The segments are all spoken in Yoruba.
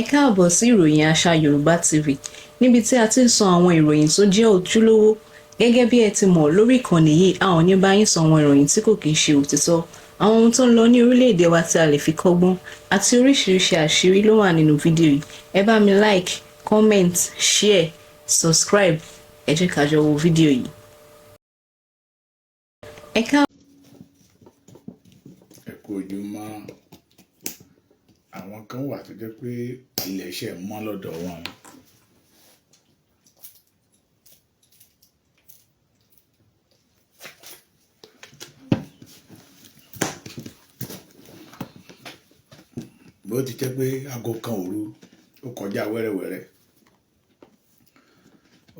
Ẹ káàbọ̀ sí ìròyìn àṣà Yorùbá TV, níbi tí a ti ń sọ àwọn ìròyìn tó jẹ́ ojúlówó. Gẹ́gẹ́ bí ẹ ti mọ̀, lórí ìkànnì yìí, a ò ní bá yín sọ àwọn ìròyìn tí kò kìí ṣe òtítọ́. Àwọn ohun tó ń lọ ní orílẹ̀-èdè wa tí a lè fi kọ́gbọ́n àti oríṣiríṣi àṣírí ló wà nínú fídíò yìí. Ẹ bá mi like, comment, share, subscribe. Ẹ jẹ́ ká jọ wo fídíò yìí. Ẹ káàbọ̀. Ẹ kú ojúmọ́. Àwọn kan wà tó jẹ́ pé ilẹ̀ iṣẹ́ mọ́ lọ́dọ̀ wọn. Bó ti jẹ́ pé aago 1 òru ó kọjá wẹ́rẹ́wẹ́rẹ́,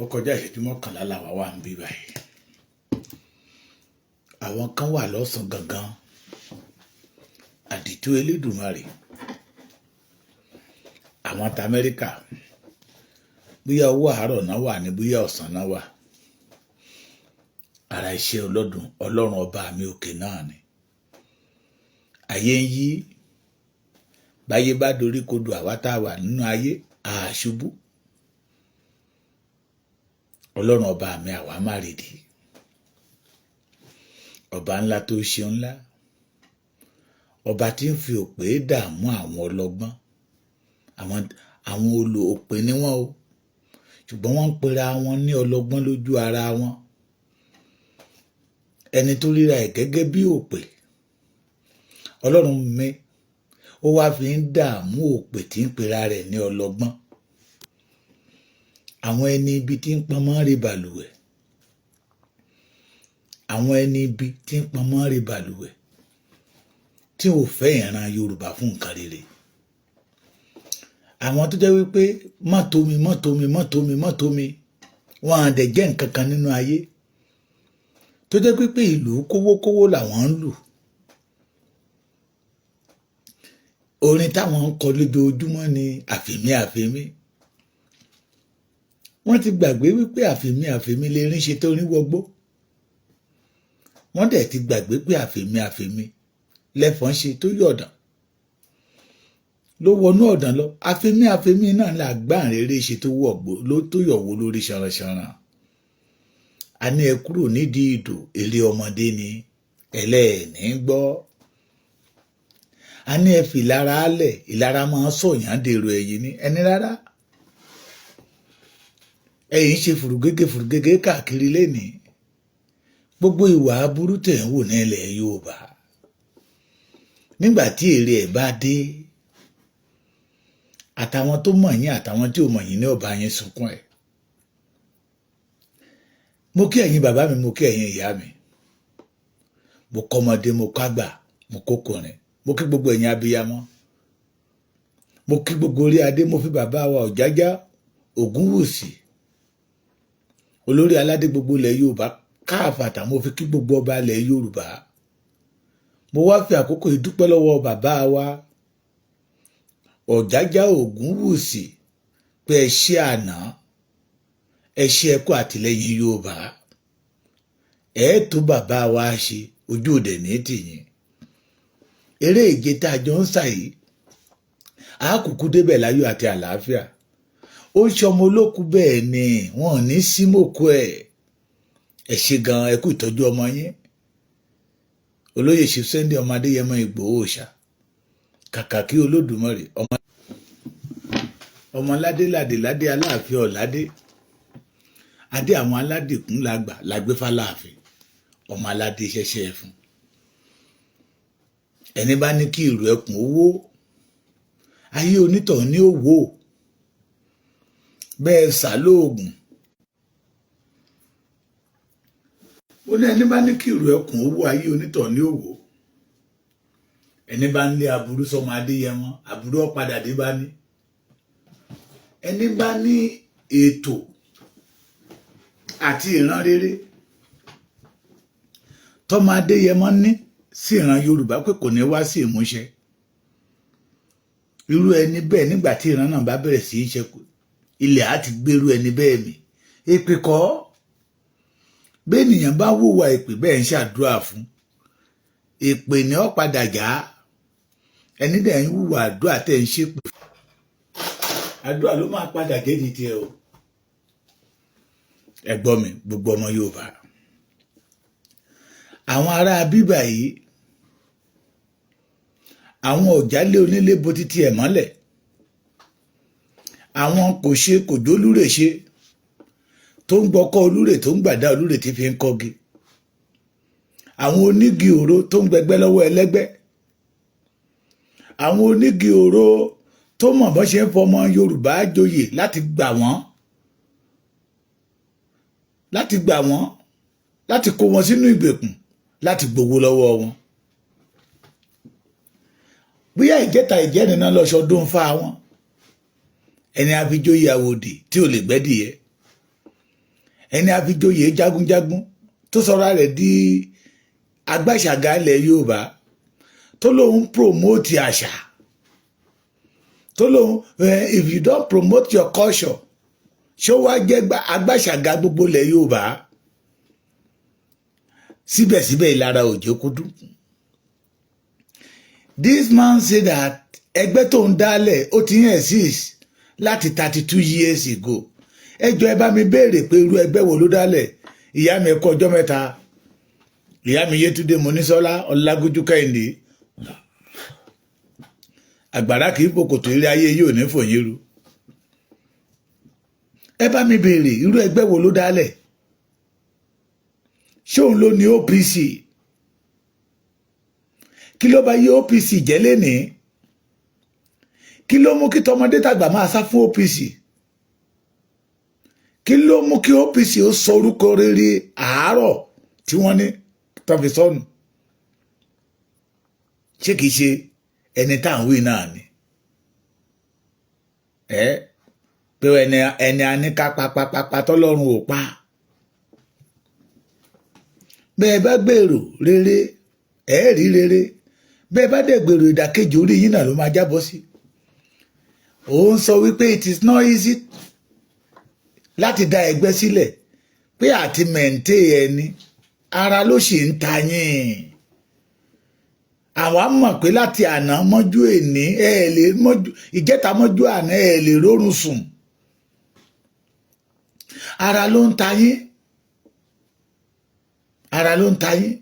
ó kọjá ìṣẹ́jú 11 làwa wà ń bí báyìí. Àwọn kan wà lọ́sàn gangan. Àdìtú Elédùmarè, àwọn ta Amẹ́ríkà, bóyá owó àárọ̀ náà wà ní, bóyá ọ̀sán náà wà. Ara iṣẹ́ ọlọ́dún Ọlọ́run ọba mi òkè náà ni. Ayé ń yí, báyé bá dorí kodò, àwa tá a wà nínú ayé àṣubú. Ọlọ́run ọba mi àwa má rèdí. Ọba ńlá tó ṣe ńlá, ọba tí ń fi òpè dààmú àwọn ọlọ́gbọ́n. Àwọn olò òpè ni wọ́n o, ṣùgbọ́n wọ́n ń pera wọn ní ọlọ́gbọ́n lójú ara wọn. Ẹni tó ríra ẹ̀ gẹ́gẹ́ bí òpè, Ọlọ́run mi ó wá fi ń dààmú òpè tí ń pera rẹ̀ ní ọlọ́gbọ́n. Àwọn ẹni ibi tí ń pọnmọ́ rí balùwẹ̀, àwọn ẹni ibi tí ń pọnmọ́ rí balùwẹ̀, tí ò fẹ́ ìran Yorùbá fún nǹkan rere. Àwọn tó jẹ́ wípé má tó mi, má tó mi, má tó mi, má tó mi, wọn à dẹ̀ jẹ́ nǹkan kan nínú ayé, tó jẹ́ pé ìlú kówókówó làwọn ń lù. Orin táwọn ń kọ lójoojúmọ́ ni àfèmí àfèmí. Wọ́n ti gbàgbé wípé àfèmí àfèmí lè rí ṣe tó rí wọgbó. Wọ́n dẹ̀ ti gbàgbé pé àfèmí àfèmí lẹ́fọ̀n ṣe tó yọ̀dàn ló wọnú ọ̀dàn lọ. Àfèmí àfèmí náà là gbáǹrere ṣe tó wọ̀gbó ló tó yọ̀wó lórí ṣanranṣanran. A ní ẹ kúrò nídìí ìdò, eré ọmọdé ni ẹlẹ́ẹ̀ní gbọ́. A ní ẹ fi ìlara álẹ̀, ìlara máa ń sọ̀yàn dèrò ẹ̀yìn ni ẹni rárá. Ẹ̀yin ṣe fùrùgégé fùrùgégé káàkiri lénìí. Gbogbo ìwà aburú tẹ̀ ń wò ní ilẹ̀ Yorùbá. Nígbà tí èrè ẹ̀ bá dé, àtàwọn tó mọ̀ yín àtàwọn tí ò mọ̀ yín ní ọba yín sunkún ẹ̀. Mo kí ẹ̀yin bàbá mi, mo kí ẹ̀yin ìyá mi, mo kọ́mọdé, mo kágbà, mo kókùnrin, mo kí gbogbo ẹ̀yin abiyamọ, mo kí gbogbo orí adé. Mo fi bàbá wa Ọ̀jájá Ògúnwùsì, olórí aládé gbogbo ilẹ̀ Yorùbá káàfàtà, mo fi kí gbogbo ọba ilẹ̀ Yorùbá. Mo wá fi àkókò yìí dúpẹ́ lọ́wọ́ bàbá wa Ọ̀jájá Ògúnwùsì pé ẹ ṣé àná, ẹ ṣé, ẹ kú àtìlẹ́yìn Yorùbá. Ẹ tó bàbá wa ṣe ojú òde ní tìyín. Eré ìje tá a jọ ń sà yìí, a kúkú débẹ̀ láyọ̀ àti àlàáfíà. Ó ń ṣọmọ olókùú bẹ́ẹ̀ ni wọn ò ní símòkú ẹ̀. Ẹ ṣe gan, ẹ kú ìtọ́jú ọmọ yín, olóyè ṣe Sunday ọmọ Adéyẹmọ Ìgbòho Òòṣà, kàkà kí Olódùmarè ọmọ ọmọládé ládé ládé Aláàfin ọ̀ládé adé àwọn aládìkún làgbà làgbéfà láàfin ọmọ aládé ṣẹṣẹ fún. Ẹni bá ní kí ìrù ẹkùn owó ayé onítọ̀hún ní òwò bẹ́ẹ̀ sà lóògùn. Ó ní ẹni bá ní kí ìrù ẹkùn owó ayé onítọ̀hún ní òwò. Ẹni bá ń lé aburú sọmọ Adéyẹmọ, aburú ọ̀padà dé bá ní. Ẹni bá ní ètò àti ìran rere tọmọ Adéyẹmọ ní sí ìran Yorùbá pé kò ní wá sí ìmúṣẹ, irú ẹni bẹ́ẹ̀ nígbà tí ìran náà bá bẹ̀rẹ̀ sí í ṣe, ilẹ̀ á ti gbérú ẹni bẹ́ẹ̀ mi. Èpè kọ́, bẹ́ẹ̀nìyàn bá wùwà èpè bẹ́ẹ̀ ń ṣàdúrà fún èpè ní ó padà já. Ẹni dẹ̀ ń wùwà àdúrà tẹ̀ ń ṣépè. Àdúrà ló máa padà jẹ́ ti tiẹ̀ o. Ẹ gbọ́ mi, gbogbo ọmọ Yorùbá, àwọn ará bíbà yìí, àwọn ọ̀jálé onílé bo títí ẹ̀ mọ́lẹ̀, àwọn kò ṣe kò jólúrè ṣe, tó ń gbọ́kọ́ olúrè, tó ń gbàdá olúrè tí fi ń kọ́gi, àwọn onígi òro tó ń gbẹgbẹ́ lọ́wọ́ ẹlẹ́gbẹ́, àwọn onígi òro tó mọ̀ bọ́n ṣe ń fọmọ Yorùbá joyè láti gbà wọ́n, láti kó wọn sínú ìgbèkùn, láti gbowó lọ́wọ́ wọn. Bóyá ìjẹta ìjẹrin náà lọ sọdún fá wọn, ẹni àfijóyè àwòdì tí ò lè gbẹ́dìyẹ, ẹni àfijóyè jagunjagun tó sọra rẹ̀ di agbáṣàgà ilẹ̀ Yorùbá, tó lóun promote àṣà, tó lóun, if you don't promote your culture, ṣé ó wá jẹ́ agbáṣàgà gbogbo ilẹ̀ Yorùbá? Síbẹ̀síbẹ̀, ìlara òjò kú dùn. This man say that ẹgbẹ́ tó ń dálẹ̀, ó ti ń exist láti 32 years ago. Ẹ jọ̀ọ́, ẹ bá mi béèrè pé irú ẹgbẹ́ wo ló dálẹ̀. Ìyá mi, ẹ̀kọ́ ọjọ́ mẹ́ta. Ìyá mi Yétúndé Monísọ́lá Ọlágójú Kẹ́hìndé, àgbàrá kì í pòkòtò, eré ayé yóò ní fòyín ru. Ẹ bá mi béèrè, irú ẹgbẹ́ wo ló dálẹ̀? Ṣé òun ló ní OPC? Kí ló bá yí OPC jẹ́ lénìí? Kí ló mú kí tọmọdé tàgbà máa sá fún OPC? Kí ló mú kí OPC ó sọ orúkọ rere àárọ̀ tí wọ́n ní tó fi sọnù? Ṣé kìí ṣe ẹni tá à ń wí náà ni ẹ pé ẹni a ní ká papapapa tọ́lọ́run ò pa? Bẹ́ẹ̀ bá gbèrò rere, ẹ rí rere. Bẹ́ẹ̀ bá dẹ̀ gbèrò ìdàkejì, orí yín náà ló máa jábọ́ sí. Òun sọ wípé it is not easy láti dá ẹgbẹ́ sílẹ̀, pé àti maintain ẹni ara ló sì ń ta yín. Àwa mọ̀ pé láti àná mọ́jú èní, ẹ lè mọ́jú ìjẹta mọ́jú àná, ẹ lè rórun sùn, ara ló ń ta yín, ara ló ń ta yín.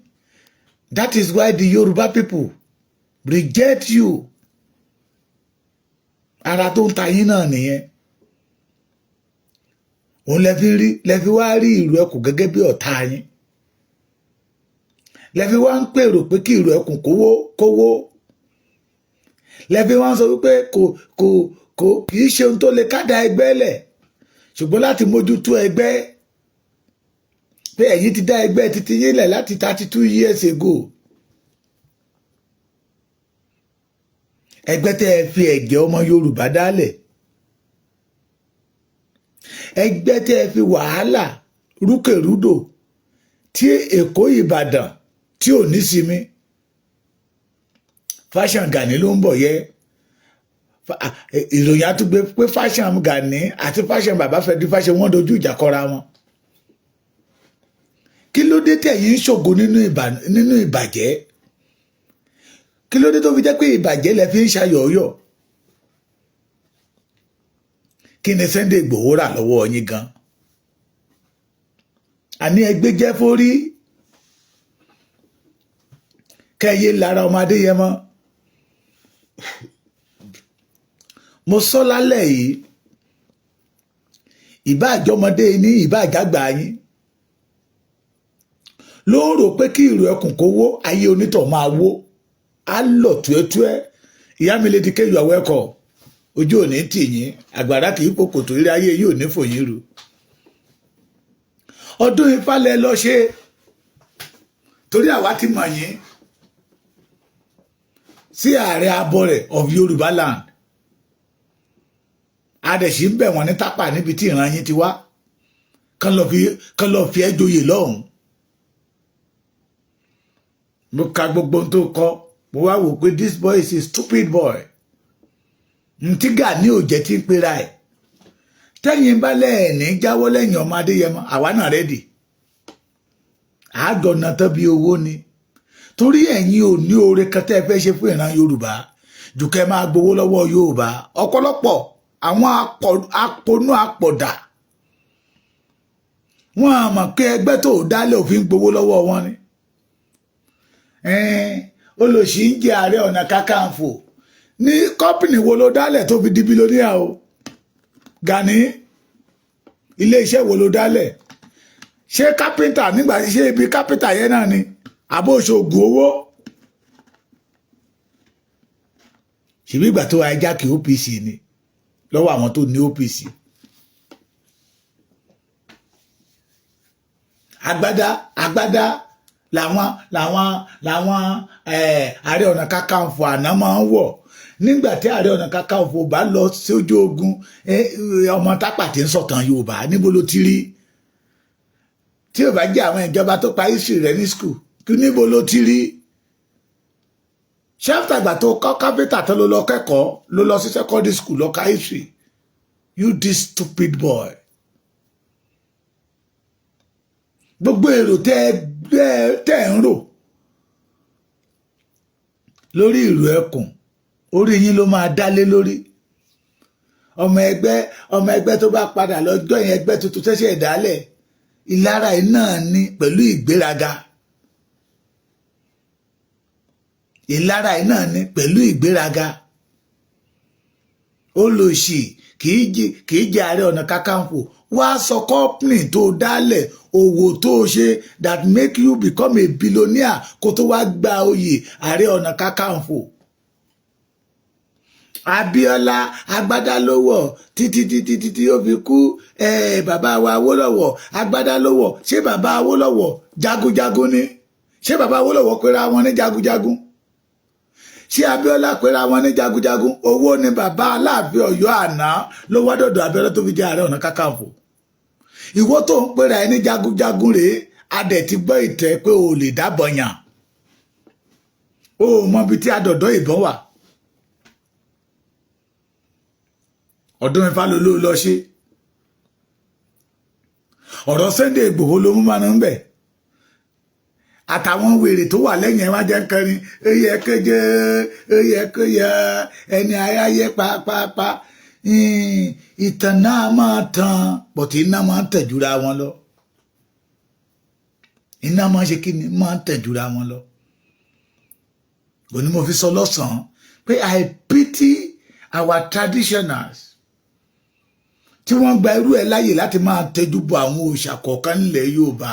That is why the Yoruba people reject you. Ara tó ń ta yín náà nìyẹn. Òun lẹ fi wá rí ìlú ẹkùn gẹ́gẹ́ bí ọ̀tá yín, lẹ fi wá ń pèrò pé kí ìlú ẹkùn kówó kówó, lẹ fi wá ń sọ wípé kò kì í ṣe ohun tó lè kádà ẹgbẹ́ lẹ̀, ṣùgbọ́n láti mójútó ẹgbẹ́, pé ẹ̀yin ti dá ẹgbẹ́ títí yín lẹ̀ láti 32 years ago, ẹgbẹ́ tẹ́ ẹ fi ẹ̀jẹ̀ ọmọ Yorùbá dálẹ̀, ẹgbẹ́ tẹ́ ẹ fi wàhálà rúkèrúdò tí Èkó, Ìbàdàn tí ò ní sinmi. Faction Gani ló ń bọ̀ yẹ. Ìròyìn àtúgbé pé faction Gani àti faction bàbá Fẹ́dí faction, wọ́n dojú ìjà kọra wọn. Kí ló dé tẹ̀yìn ń ṣògo nínú ìbàjẹ́? Kí ló dé tó fi jẹ́ pé ìbàjẹ́ lẹ fi ń ṣayọ̀ọ́yọ̀? Kí ni Sunday Igboho rà lọ́wọ́ yín gan? Àní ẹgbẹ́ jẹ́ fórí kẹ́yẹ lára ọmọ Adéyẹmọ. Mo sọ lálẹ́ yìí, ìbá àjọmọdé ní, ìbá àjàgbà yín ló ń rò pé kí ìrù ẹkùn kó wó, ayé onítọ̀ máa wó, á lọ túẹ́túẹ́. Ìyá mi Lady K, you are welcome. Ojú ò ní tì yín, àgbàrá kì í pòkòtò, eré ayé yìí ò ní fòyín ru. Ọdún Ifá lẹ lọ ṣe, torí àwa ti mọ̀ yín sí ààrẹ abọrẹ̀ of Yorùbá land. Adẹ̀sí ń bẹ̀ wọ́n ní Tápà níbi tí ìran yín ti wá, kán lọ fi ẹ́ joyè lọ́hùn. Mo ka gbogbo ohun tó kọ, mo wá wò pé this boy is a stupid boy. Ntí Gani ò jẹ́ tí ń pera ẹ̀. Tẹ́yìn bá lẹ́ẹ̀ní jáwọ́ lẹ́yìn ọmọ Adéyẹmọ, àwa náà ready, àjọ̀nà tán bí owó ni, torí ẹ̀yin ò ní oore kan tẹ́ ẹ fẹ́ ṣe fún ìran Yorùbá jù kẹ́ máa gbowó lọ́wọ́ Yorùbá. Ọ̀pọ̀lọpọ̀ Àwọn aponú apọ̀dà, wọn à mọ̀ pé ẹgbẹ́ tó dálé òfin gbowó lọ́wọ́ wọn ni. Olòṣì ń jẹ Ààrẹ Ọ̀nà Kakanfò ní company wo ló dálẹ̀ tó fi di billionaire o? Gani, ilé iṣẹ́ wo ló dálẹ̀? Ṣé kápẹ́ńtà nígbà, ṣé ibi kápẹ́ńtà yẹn náà ni àbó ṣoògùn owó? Ṣèbí ìgbà tó hijack OPC ni lọ́wọ́ àwọn tó ní OPC. Agbádá agbádá làwọn Ààrẹ Ọ̀nà Kakanfò àná máa ń wọ̀ nígbà tí Ààrẹ Ọ̀nà Kakanfò bá lọ sójú ogun. Ọmọ tápà tí ń sọ̀tàn Yorùbá, níbo ló ti rí? Tí ò bá jẹ́ àwọn ìjọba tó pa history rẹ̀ ní school, kí níbo ló ti rí? Ṣé àgbà tó kọ́ kápẹ́tà tó ló lọ kẹ́kọ̀ọ́, ló lọ sí secondary school lọ ka history? You this stupid boy. Gbogbo èrò tẹ́ ẹ ń rò lórí ìlú ẹkùn, orí yín ló máa dálé lórí. Ọmọ ẹgbẹ́ tó bá padà lọ́jọ́ yẹn, ẹgbẹ́ tuntun ṣẹ̀ṣẹ̀ dálẹ̀, ìlara yìí náà ní pẹ̀lú ìgbéraga, ìlara yìí náà ní pẹ̀lú ìgbéraga. Olòṣì kì í jẹ Ààrẹ Ọ̀nà Kakanfò. Wá sọ company tó dálẹ̀, òwò tó ṣe that make you become a billionaire, kó tó wá gba oyè Ààrẹ Ọ̀nà Kakanfò. Abíọ́lá, agbádá ló wọ̀ títí títí títí ó fi kú. Bàbá wa Awólọ́wọ̀, agbádá ló wọ̀. Ṣé bàbá Awólọ́wọ̀ jagunjagun ni? Ṣé bàbá Awólọ́wọ̀ pera wọn ní jagunjagun? Ṣé Abíọ́lá pera wọn ní jagunjagun? Owó ni bàbá Aláàfin Ọ̀yọ́ àná ló wá dọ̀dọ̀ Abíọ́lá tó fi jẹ́ Ààrẹ Ọ̀nà Kakanfò. Ìwọ tó ń pera ẹ ní jagunjagun rèé, adẹ̀ ti gbọ́ ìtẹ́ pé o lè dábọ̀ yàn, o mọ ibi tí adọ̀dọ̀ ìbọn wà. Ọdún mẹ́fà ló ló lọ ṣe ọ̀rọ̀ Sunday Ìgbòho ló mú máa ń bẹ̀, àtàwọn wèrè tó wà lẹ́yìn ẹ̀ wá jẹ́ kẹrin. Eyẹ kéje, eyẹ kéye, ẹni aráyé pápápá. Ìtàn náà máa tàn pọ̀tí, iná máa ń tẹ̀júra wọn lọ. Iná máa ń ṣe kí ni? Máa ń tẹ̀júra wọn lọ. Òní mo fi sọ lọ́sàn-án pé I pity our traditionals tí wọ́n gba irú ẹ̀ láàyè láti máa tẹjú bọ àwọn òòṣà kọ̀ọ̀kan nílẹ̀ Yorùbá.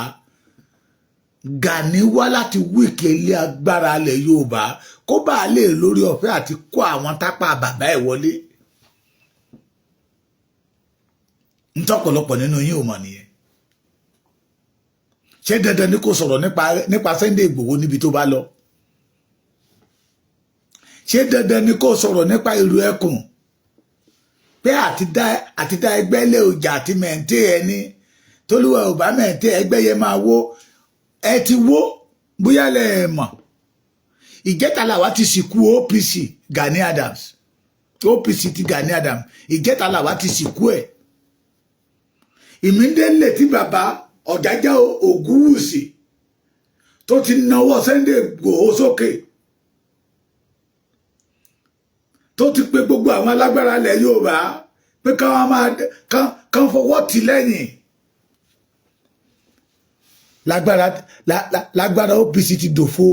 Gani wá láti wíìkì ilé agbára ilẹ̀ Yorùbá kó bá a lè lórí ọ̀fẹ́ àti kó àwọn tápà bàbá ẹ̀ wọlé. Ntọ́pọ̀lọpọ̀ nínú yín ò mọ̀ nìyẹn. Ṣé dandan ni kò sọ̀rọ̀ nípa Sunday Ìgbòho níbi tó bá lọ? Ṣé dandan ni kò sọ̀rọ̀ nípa ìlú ẹkùn pé àti dá ẹgbẹ́ lé ọjà àti mẹ̀ǹtẹ́ ẹni tólúwa ò bá mẹ̀ǹtẹ́ ẹgbẹ́ yẹn máa wó? Ẹ ti wó, bóyá lẹ mọ̀. Ìjẹta làwa ti sìnkú OPC Gani Adams, OPC ti Gani Adams. Ìjẹta làwa ti sìnkú ẹ̀. Ìmídélé tí bàbá Ọ̀jájá Ògúnwùsì tó ti nawọ́ Sunday Ìgbòho sókè, tó ti pe gbogbo àwọn alágbára ilẹ̀ Yorùbá pé káwọn máa kán fọwọ́ tì lẹ́yìn, lágbára OPC ti dòfo.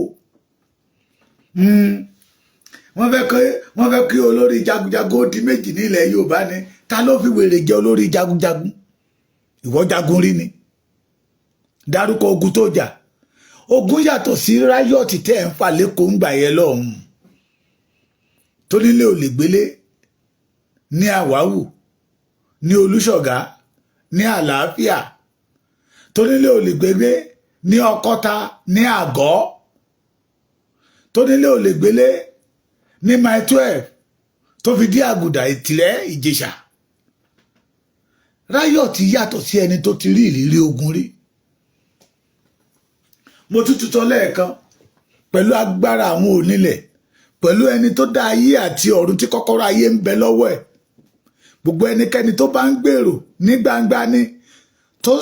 Wọ́n fẹ́ kí olórí jagunjagun ó di méjì nílẹ̀ Yorùbá ni. Ta ló fi wèrè jẹ olórí jagunjagun? Ìwọ jagun rí ni? Dárúkọ ogun tó jà. Ogun yàtọ̀ sí riot tẹ́ ẹ̀ ń fà lẹ́kọ̀ọ́ ń gbà yẹn lọ́hùn-ún, tó nílé ò lè gbélé ní Àwáwù, ní Olúṣọ̀gá, ní Àlàáfíà, tó nílé ò lè gbélé ní Ọkọ́ta, ní Àgọ́, tó nílé ò lè gbélé ní Mile 12, tó fi dí Àgùdà, Ìtìrẹ́, Ìjẹ̀ṣà. Riot yàtọ̀ sí ẹni tó ti rí ìrírí ogun rí. Mo tún tutọ́ lẹ́ẹ̀kan pẹ̀lú agbára àwọn onílẹ̀, pẹ̀lú ẹni tó dá ayé àti ọ̀run, tí kọ́kọ́rọ́ ayé ń bẹ lọ́wọ́ ẹ̀. Gbogbo ẹnikẹ́ni tó bá ń gbèrò ní gbangba ni, tó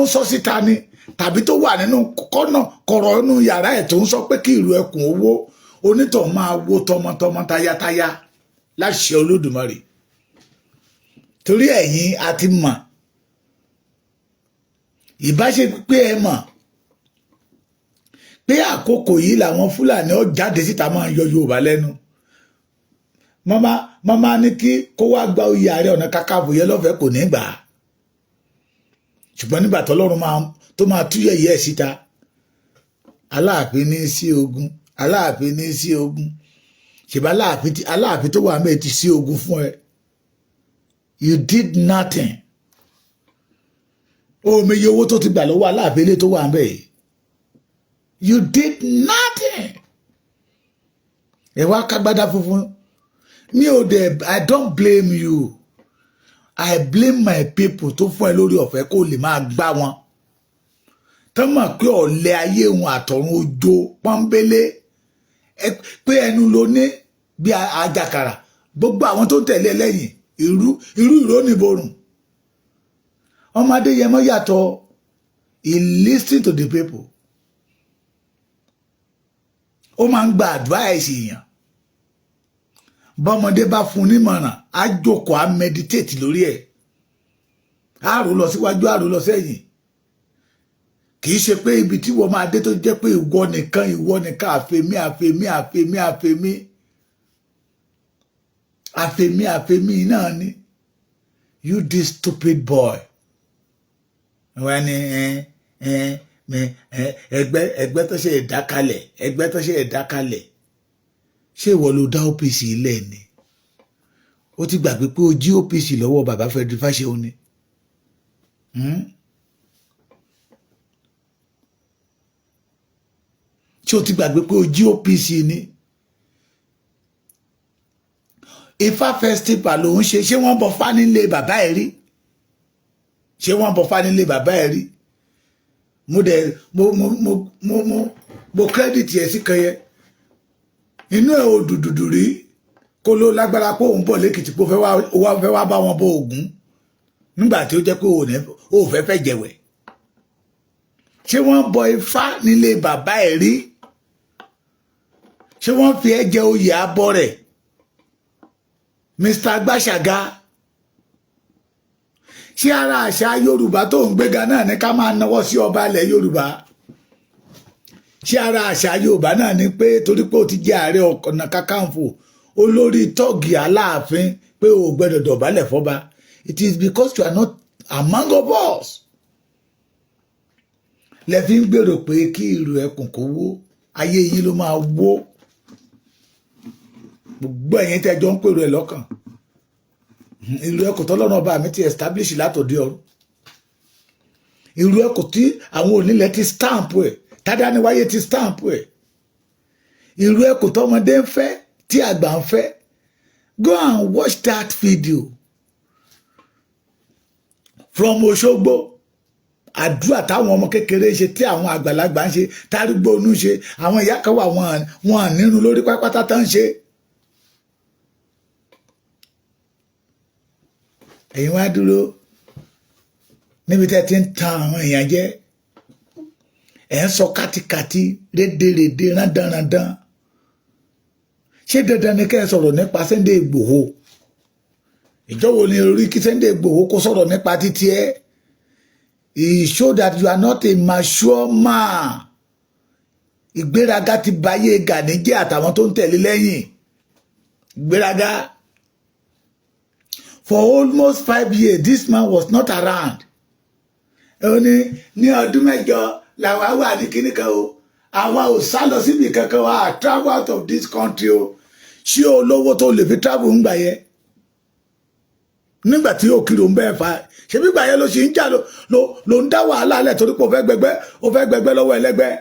ń sọ síta ni, tàbí tó wà nínú kọ́nà kọ̀rọ̀ inú yàrá ẹ̀, tó ń sọ pé kí ìlú ẹkùn owó, onítọ̀ máa wó tọmọtọmọ, tayátayá, láṣẹ Olódùmarè. Torí ẹ̀yin a ti mọ̀, ìbáṣe pé ẹ mọ̀ pé àkókò yìí làwọn Fúlàní ó jáde síta máa ń yọ Yorùbá lẹ́nu. Mọ́má mọ́má ní kí kó wá gba oyè Ààrẹ Ọ̀nà Kakanfò yẹn lọ́fẹ̀ẹ́, kò ní gbà á. Ṣùgbọ́n nígbà tọ́lọ́run máa tó máa tú yẹ̀yẹ́ ẹ̀ síta, Aláàfin ní sí ogun, Aláàfin ní sí ogun. Ṣèbá Aláàfin tó wà mẹ́ẹ̀ ti sí ogun fún ẹ. You did nothing. Ó meye owó tó ti gbà lọ́wọ́ Aláàfin ilé tó wà mẹ́ẹ̀. You did nothing. Ẹ wá kágbádá funfun. Mi ò dẹ̀, I don't blame you. I blame my people tó fún ẹ lórí ọ̀fẹ́ kó lè máa gbá wọn tán, mọ̀ pé ọ̀lẹ ayé wọn àtọ̀run ojo pọ́nbélé, pé ẹnu ló ní bí ajakara. Gbogbo àwọn tó ń tẹ̀lé ẹ lẹ́yìn, irú irú ìró nìborùn. Ọmọdé yẹmọ yàtọ̀. He listen to the people. Ó máa ń gba advice èèyàn. Bọ́mọdé bá fún un nímọ̀ràn, á jókòó, á meditate lórí ẹ̀, á rò lọ síwájú, á rò lọ sẹ́yìn. Kì í ṣe pé ibi tí wọ́n máa dé tó jẹ́ pé ìwọ nìkan, ìwọ nìkan, àfẹ̀mí, àfẹ̀mí, àfẹ̀mí, àfẹ̀mí, àfẹ̀mí, àfẹ̀mí náà ni. You, this stupid boy, wọ́n ní ẹgbẹ́, ẹgbẹ́ tó ṣe ìdákalẹ̀, ẹgbẹ́ tó ṣe ìdákalẹ̀. Ṣé ìwọ ló dá OPC ilẹ̀ ni? Ó ti gbàgbé pé ó jí OPC lọ́wọ́ bàbá Frederick Fáṣẹ̀hùn ni. Ṣé o ti gbàgbé pé o jí OPC ni? Ifá festival ló ń ṣe. Ṣé wọ́n bọ fá nílé bàbá ẹ̀ rí? Ṣé wọ́n bọ fá nílé bàbá ẹ̀ rí? Mo dẹ̀ mo credit ẹ̀ sí kan yẹn. Inú ẹ̀ ò dùdùdù rí kó ló lágbára pé òun bọ̀ lẹ́kìtì, pé ó fẹ́ wá bá wọn bọ Ògún nígbà tí ó jẹ́ pé ó fẹ́ fẹ́ jẹ̀wẹ̀. Ṣé wọ́n bọ Ifá nílé bàbá ẹ̀ rí? Ṣé wọ́n fi ẹ́ jẹ oyè abọ́ rẹ̀, Mr. Gbàṣàgà? Ṣé ara àṣà Yorùbá tó ń gbéga náà ní ká máa nawọ́ sí ọba ilẹ̀ Yorùbá? Ṣé ara àṣà Yorùbá náà ni pé torí pé ó ti jẹ́ Ààrẹ Ọ̀nà Kakanfò, olórí tọ́ọ̀gì Aláàfin, pé o ò gbẹ́dọ̀ dọ̀bálẹ̀ fọ́ba? It is because you are not among of us lẹ fi ń gbèrò pé kí ìlú ẹkùn kó wó. Ayé yín ló máa wó. Gbogbo ẹ̀yin tẹ́ jọ ń pèrò ẹ̀ lọ́kàn, ìlú ẹkùn tọ́lọ́run ọba mi ti establish látòdì ọ̀run, ìlú ẹkùn tí àwọn onílẹ̀ ti stamp ẹ̀, tádániwáyé ti stamp ẹ̀, ìlú ẹkùn tọmọdé ń fẹ́, tí àgbà ń fẹ́. Go and watch that video from Òṣogbo. Àdúrà táwọn ọmọ kékeré ṣe, tí àwọn àgbàlagbà ń ṣe, tárúgbó onú ṣe, àwọn ìyá kan wà, wọn nírun lórí pápátá tán ń ṣe. Ẹ̀yin wá dúró níbi tẹ́ ti ń tan àwọn èèyàn jẹ, ẹ̀ ń sọ kátikàti, rédèrèdè, rándanrandan. Ṣé dandan ni kẹ́ ẹ sọ̀rọ̀ nípa Sunday Igboho? Ìjọ wo ni orí kí Sunday Igboho kó sọ̀rọ̀ nípa títí ẹ̀? It show that you are not a mature man. Ìgbéraga ti bayé Gani jẹ́ àtàwọn tó ń tẹ̀lé lẹ́yìn. Ìgbéraga. For almost 5 years, this man was not around. Ó ní ní ọdún 8 làwa wà ní kíní kan o, àwa ò sá lọ síbi kankan wa, travel out of this country o. Ṣé olówó tó lè fi travel ń gbà yẹ nígbà tí òkìrò ń bẹ́ẹ̀ fa? Ṣebí gbà yẹn ló ṣe ń jà, ló ń dá wàhálà lẹ̀ torí pé ó fẹ́ gbẹgbẹ́, ó fẹ́ gbẹgbẹ́ lọ́wọ́ ẹlẹ́gbẹ́.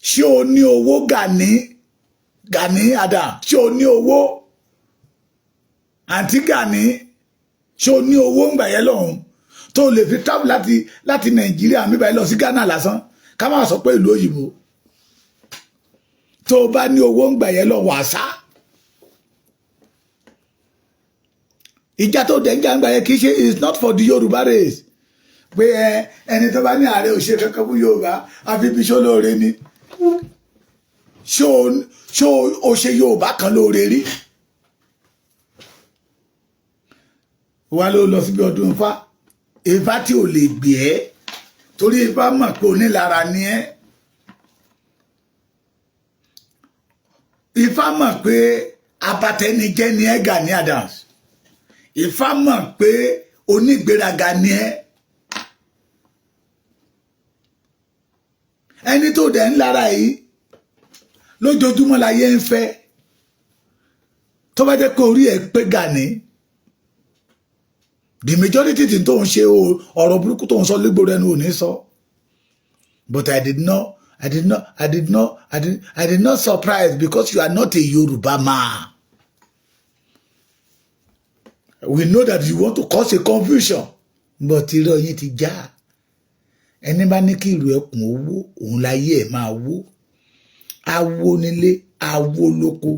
Ṣé o ní owó, Gani? Gani Adam, ṣé o ní owó? Àǹtí Gani, ṣé o ní owó ń gbà yẹn lọ́hùn tó lè fi travel láti Nàìjíríà mi báyìí lọ sí Ghana lásán, ká má sọ pé ìlú òyìnbó? Tó o bá ní owó ń gbà yẹn lọ, wàsá ìjà tó dẹ̀ ń jà ń gbà yẹn kì í ṣe, is not for the Yorùbá race. Pé ẹ ẹni tó bá ní ààrẹ ò ṣe kankan fún Yorùbá, àfi bí ṣó lóore ni. Ṣó o ṣe Yorùbá kan lóore rí? Wá ló lọ síbi ọdún Ifá, Ifá tí ò lè gbé ẹ́, torí Ifá mọ̀ pé onílara ni ẹ́. Ifá mọ̀ pé abatẹnijẹ́ ni ẹ́, Gani Adams. Ifá mọ̀ pé onígbéraga ni ẹ́. Ẹni tó dẹ̀ ń lára yìí lójoojúmọ́ láyé ń fẹ́. Tó bá jẹ́ pé orí ẹ̀ pé, Gani, the majority tí tó ń ṣe, ọ̀rọ̀ burúkú tó ń sọ légboro ẹnu ò ní sọ. But I did not surprise because you are not a Yoruba man. We know that you want to cause a confusion, but irọ́ yín ti já. Ẹni bá ní kí ìlú ẹkùn owó òun láyé ẹ̀ máa wó. Awo nílé, awo lóko,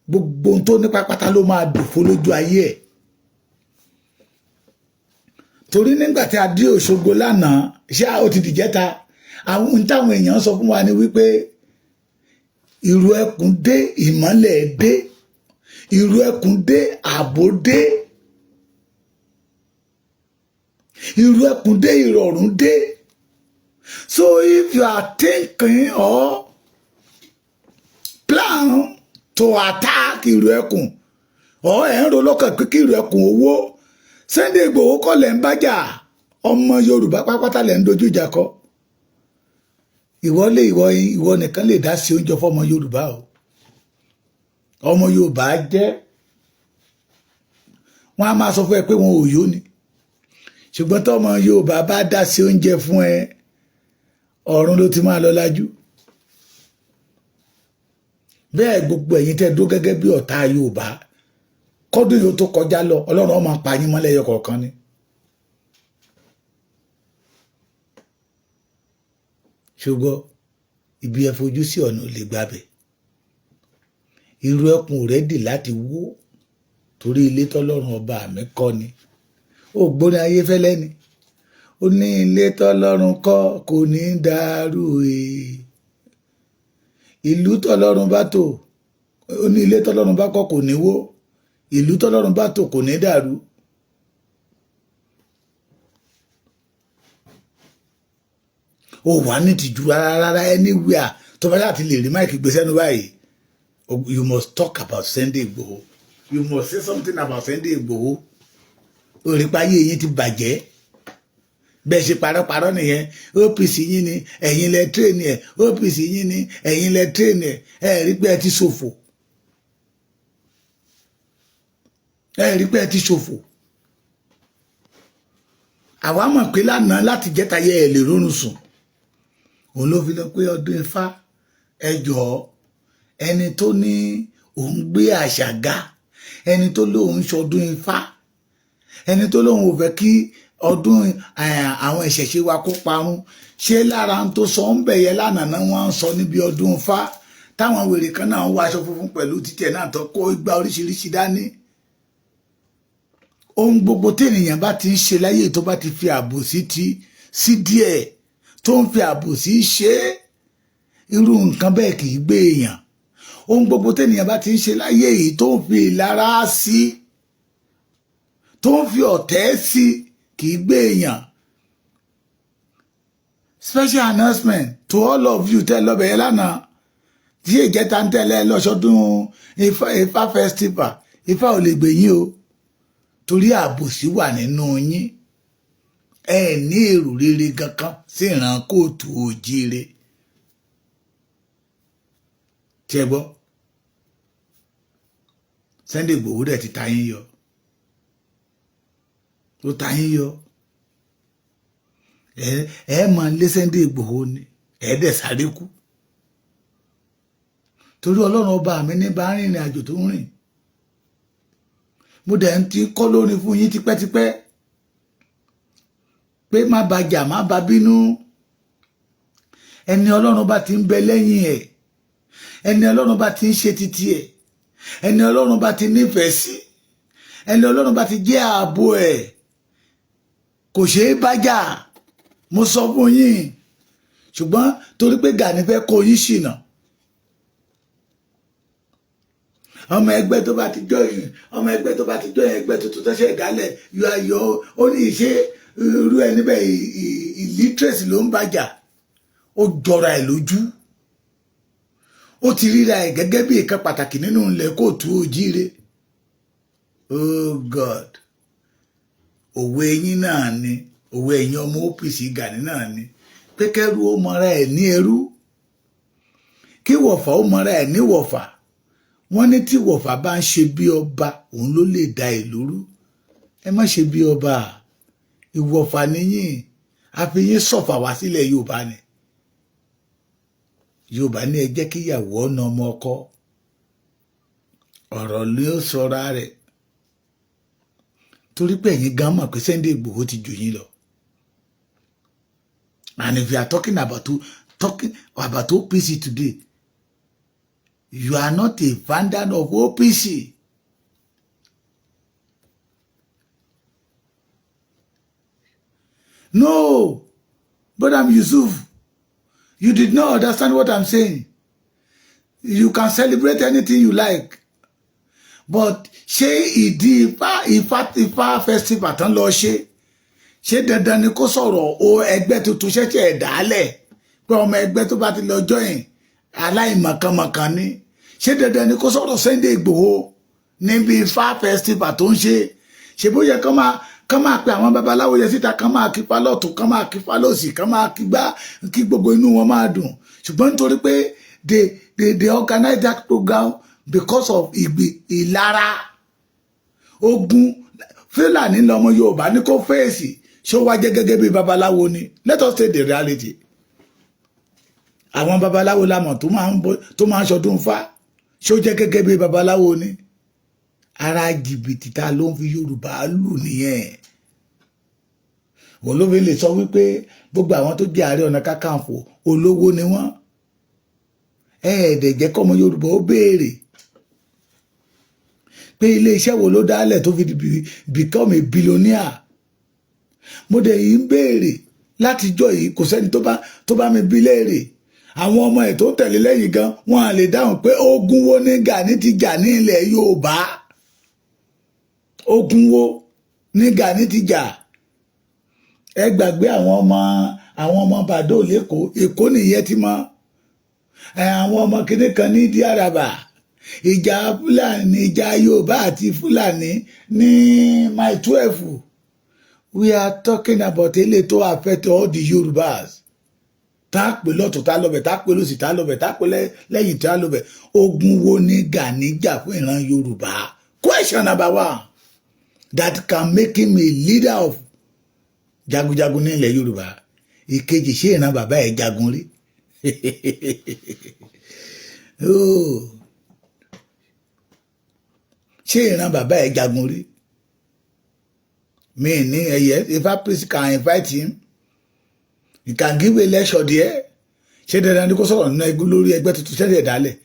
gbogbo ohun tó ní pápátá ló máa dòfo lójú ayé ẹ̀. Torí nígbà tí a dé Òṣogbo lánàá, ṣé ó ti dìjẹ́ta, àwọn ohun táwọn èèyàn sọ fún wa ni wípé ìrù ẹkùn dé, ìmọ́lẹ̀ dé, ìrù ẹkùn dé, ààbò dé, ìrù ẹkùn dé, ìrọ̀rùn dé. So if you are thinking or plan to attack ìrù ẹkùn or ẹ̀ ń ro lọ́kàn pé kí ìrù ẹkùn owó, Sunday Igboho kọ́ lẹ̀ ń bájà, ọmọ Yorùbá pápátá lẹ̀ ń dojú ìjà kọ. Ìwọ lè ìwọ ìwọ nìkan lè dá sí oúnjẹ fọmọ Yorùbá o. Ọmọ Yorùbá jẹ́ wọ́n á máa sọ fún ẹ pé wọn ò yó ni, ṣùgbọ́n tọmọ Yorùbá bá dá sí oúnjẹ fún ẹ, ọ̀run ló ti máa lọ lájú. Bẹ́ẹ̀ gbogbo ẹ̀yin tẹ́ dúró gẹ́gẹ́ bí ọ̀tá Yorùbá, kọ́dún yóò tó kọjá lọ, Ọlọ́run ó máa pa yín mọ́lẹ̀ ẹyọ kọ̀ọ̀kan ni. Ṣùgbọ́n ibi ẹ fojú sí, ọ̀nà ò lè gbàbẹ̀. Irú ẹkùn rẹ́dì láti wó, torí ilé tọ́lọ́run ọba mi kọ́ ni. Ó gbórí ayé fẹ́lẹ́ ni, ó ní ilé tọ́lọ́run kọ́ kò ní dàrú e. Ìlú tọ́lọ́run bá tò, ó ní ilé tọ́lọ́run bá kọ́ kò ní wó, ìlú tọ́lọ́run bá tò kò ní dàrú. Ó wà ní tìjú rárá rárá. Anywhere tó bá láti lè rí mic gbé sẹ́nu báyìí, you must talk about Sunday Igboho, you must say something about Sunday Igboho. Òrìpáyé yín ti bàjẹ́ bẹ́ẹ̀ ṣe parọ́parọ́ nìyẹn. OPC yín ni ẹ̀yin lẹ train ẹ̀, OPC yín ni ẹ̀yin lẹ train ẹ̀. Ẹ̀ rí pé ẹ ti ṣòfò, ẹ rí pé ẹ ti ṣòfò. Àwa mọ̀ pé lánàá láti jẹ́ta yẹ ẹ lè rórun sùn. Òun ló fi lọ pé ọdún Ifá, ẹ jọ̀ọ́, ẹni tó ní òun gbé àṣà ga, ẹni tó lóun ṣọdún Ifá, ẹni tó lóun ò fẹ́ kí ọdún àwọn ìṣẹ̀ṣe wa kó parun, ṣé lára ń tó sọ ń bẹ̀yẹ lánàá náà wọ́n ń sọ níbi ọdún Ifá, táwọn wèrè kan náà ń wọ aṣọ funfun pẹ̀lú títẹ̀ náà tó kó igba oríṣiríṣi dání. Ohun gbogbo tí ènìyàn bá ti ń ṣe láyé, tó bá ti fi àbòsí ti sí díẹ̀, tó ń fi àbòsí ṣe é, irú nǹkan bẹ́ẹ̀ kì í gbé èèyàn. Ohun gbogbo tí ènìyàn bá ti ń ṣe láyé yìí, tó ń fi ìlara sí, tó ń fi ọ̀tẹ̀ sí, kì í gbé èèyàn. Special announcement to all of you tẹ́ lọ́bẹ̀ yẹn lánàá, tí ìjẹta ń tẹ́lẹ̀ lọ́sọdún Ifá festival, Ifá ò lè gbè yín o, torí àbòsí wà nínú yín. Ẹ ní èrò rere kankan sí ìran kóòtù òjíire tí ẹ gbọ́. Sunday Igboho dẹ̀ ti ta yín yọ, ó ta yín yọ. Ẹ máa lé Sunday Igboho ni, ẹ dẹ̀ sáré kú, torí Ọlọ́run ọba mi ní bá rìnrìn àjò tó ń rìn. Mo dẹ̀ ń ti kọ́ lórin fún yín tipẹ́tipẹ́ pé má ba jà, má ba bínú. Ẹni Ọlọ́run bá ti ń bẹ lẹ́yìn ẹ̀, ẹni Ọlọ́run bá ti ń ṣe títí ẹ̀, ẹni Ọlọ́run bá ti nífẹ̀ẹ́ sí, ẹni Ọlọ́run bá ti jẹ́ ààbò ẹ̀, kò ṣeé bá jà. Mo sọ fún yín, ṣùgbọ́n torí pé Gani fẹ́ kó yín ṣìnà. Ọmọ ẹgbẹ́ tó bá ti join, ọmọ ẹgbẹ́ tó bá ti join ẹgbẹ́ tuntun tó ṣe ìdálẹ̀ yọ ayọ̀, ó ní ìṣe irú ẹni bẹ́ẹ̀, illiteracy ló ń bàjà. Ó jọra ẹ̀ lójú, ó ti ríra ẹ̀ gẹ́gẹ́ bí ìkan pàtàkì nínú ilẹ̀ kóòtù òjíire. Oh God, òwe yín náà ni, òwe ẹ̀yin ọmọ OPC Gani náà ni pé kẹ́rú ó mọra ẹ̀ ní ẹrú, kí wọ̀fà ó mọra ẹ̀ ní wọ̀fà. Wọ́n ní tí wọ̀fà bá ń ṣe bí ọba, òun ló lè da ìlú rú. Ẹ má ṣe bí ọba, ìwọ̀fà níyìn, àfi yín sọ̀fà wá sílẹ̀ Yorùbá ni. Yorùbá ní ẹ jẹ́ kíyàwó ọ̀nà ọmọ ọkọ, ọ̀rọ̀ ló sọra rẹ̀, torí pé ẹ̀yin gan mọ̀ pé Sunday Igboho ti jù yín lọ. And if you are talking about OPC today, you are not a founder of OPC. No, Brother Yusuf, you did not understand what I'm saying. You can celebrate anything you like, but ṣé ìdí Ifá festival tán lọ ṣe, ṣé dandan ni kó sọ̀rọ̀ o ẹgbẹ́ tuntun ṣẹ̀ṣẹ̀ dálẹ̀, pé ọmọ ẹgbẹ́ tó bá ti lọ join aláìmọ̀kànmọ̀kàn ni? Ṣé dandan ni kó sọ̀rọ̀ Sunday Igboho níbi Ifá festival tó ń ṣe? Ṣe bó yẹ kán máa pe àwọn babaláwo yẹn síta, kán máa kípa lọ́tún, kán máa kípa lọ́sì, kán máa kígbá, kí gbogbo inú wọn máa dùn? Ṣùgbọ́n nítorí pé they organize that program because of ìgbì ìlara ogun Fúlàní lọmọ Yorùbá ní kó fèsì, ṣó wá jẹ́ gẹ́gẹ́ bí babaláwo ni? Let us say the reality. Àwọn babaláwo lamọ̀ tó máa ń ṣọdún fá, ṣó jẹ́ gẹ́gẹ́ bí babaláwo ni? Ara jìbìtì ta ló ń fi Yorùbá lù nìyẹn. Òun ló fi lè sọ wípé gbogbo àwọn tó jẹ́ Ààrẹ Ọ̀nà Kakanfò, olówó ni wọ́n. Ẹ̀ẹ́dẹ̀ jẹ́ kọ́mọ Yorùbá ó béèrè pé ilé iṣẹ́ wo ló dálẹ̀ tó fi become a billionaire. Mo dẹ̀ yìí ń béèrè látijọ́ yìí, kò sẹ́ni tó bá mi bí léèrè. Àwọn ọmọ ẹ̀ tó ń tẹ̀lé lẹ́yìn gan, wọn à lè dáhùn pé ogun wo ní Gani ti jà ní ilẹ̀ Yorùbá, ogun wo ní Gani ti jà. Ẹ gbàgbé àwọn ọmọ bàdó lẹ́kọ̀ọ́, Èkó nìyẹn ti mọ àwọn ọmọ kìnnì kan ní ìdí àràbà, ìjà Fúlàní, ìjà Yorùbá àti Fúlàní ní Mile 12. We are talking about eléyìí tó affect all the Yorùbás, tá a pè lọ́tún, tá a lọ́bẹ̀, tá a pè lọ́sì, tá a lọ́bẹ̀, tá a pè lẹ́yìn, tá a lọ́bẹ̀. Ogun wo ni Gani jà fún ìran Yorùbá? Question number one that can make him a leader of jagunjagun ní ilẹ̀ Yorùbá. Ìkejì, ṣé ìran bàbá ẹ̀ jagun rí? Oh. Ṣé ìran bàbá ẹ̀ jagun rí? Mi ní ẹyẹ. If I please can invite him, he can give a lecture there. Ṣé dandan ni kó sọ̀rọ̀ nínú ẹgbẹ́ lórí ẹgbẹ́ tuntun ṣẹ̀ṣẹ̀ dálẹ̀?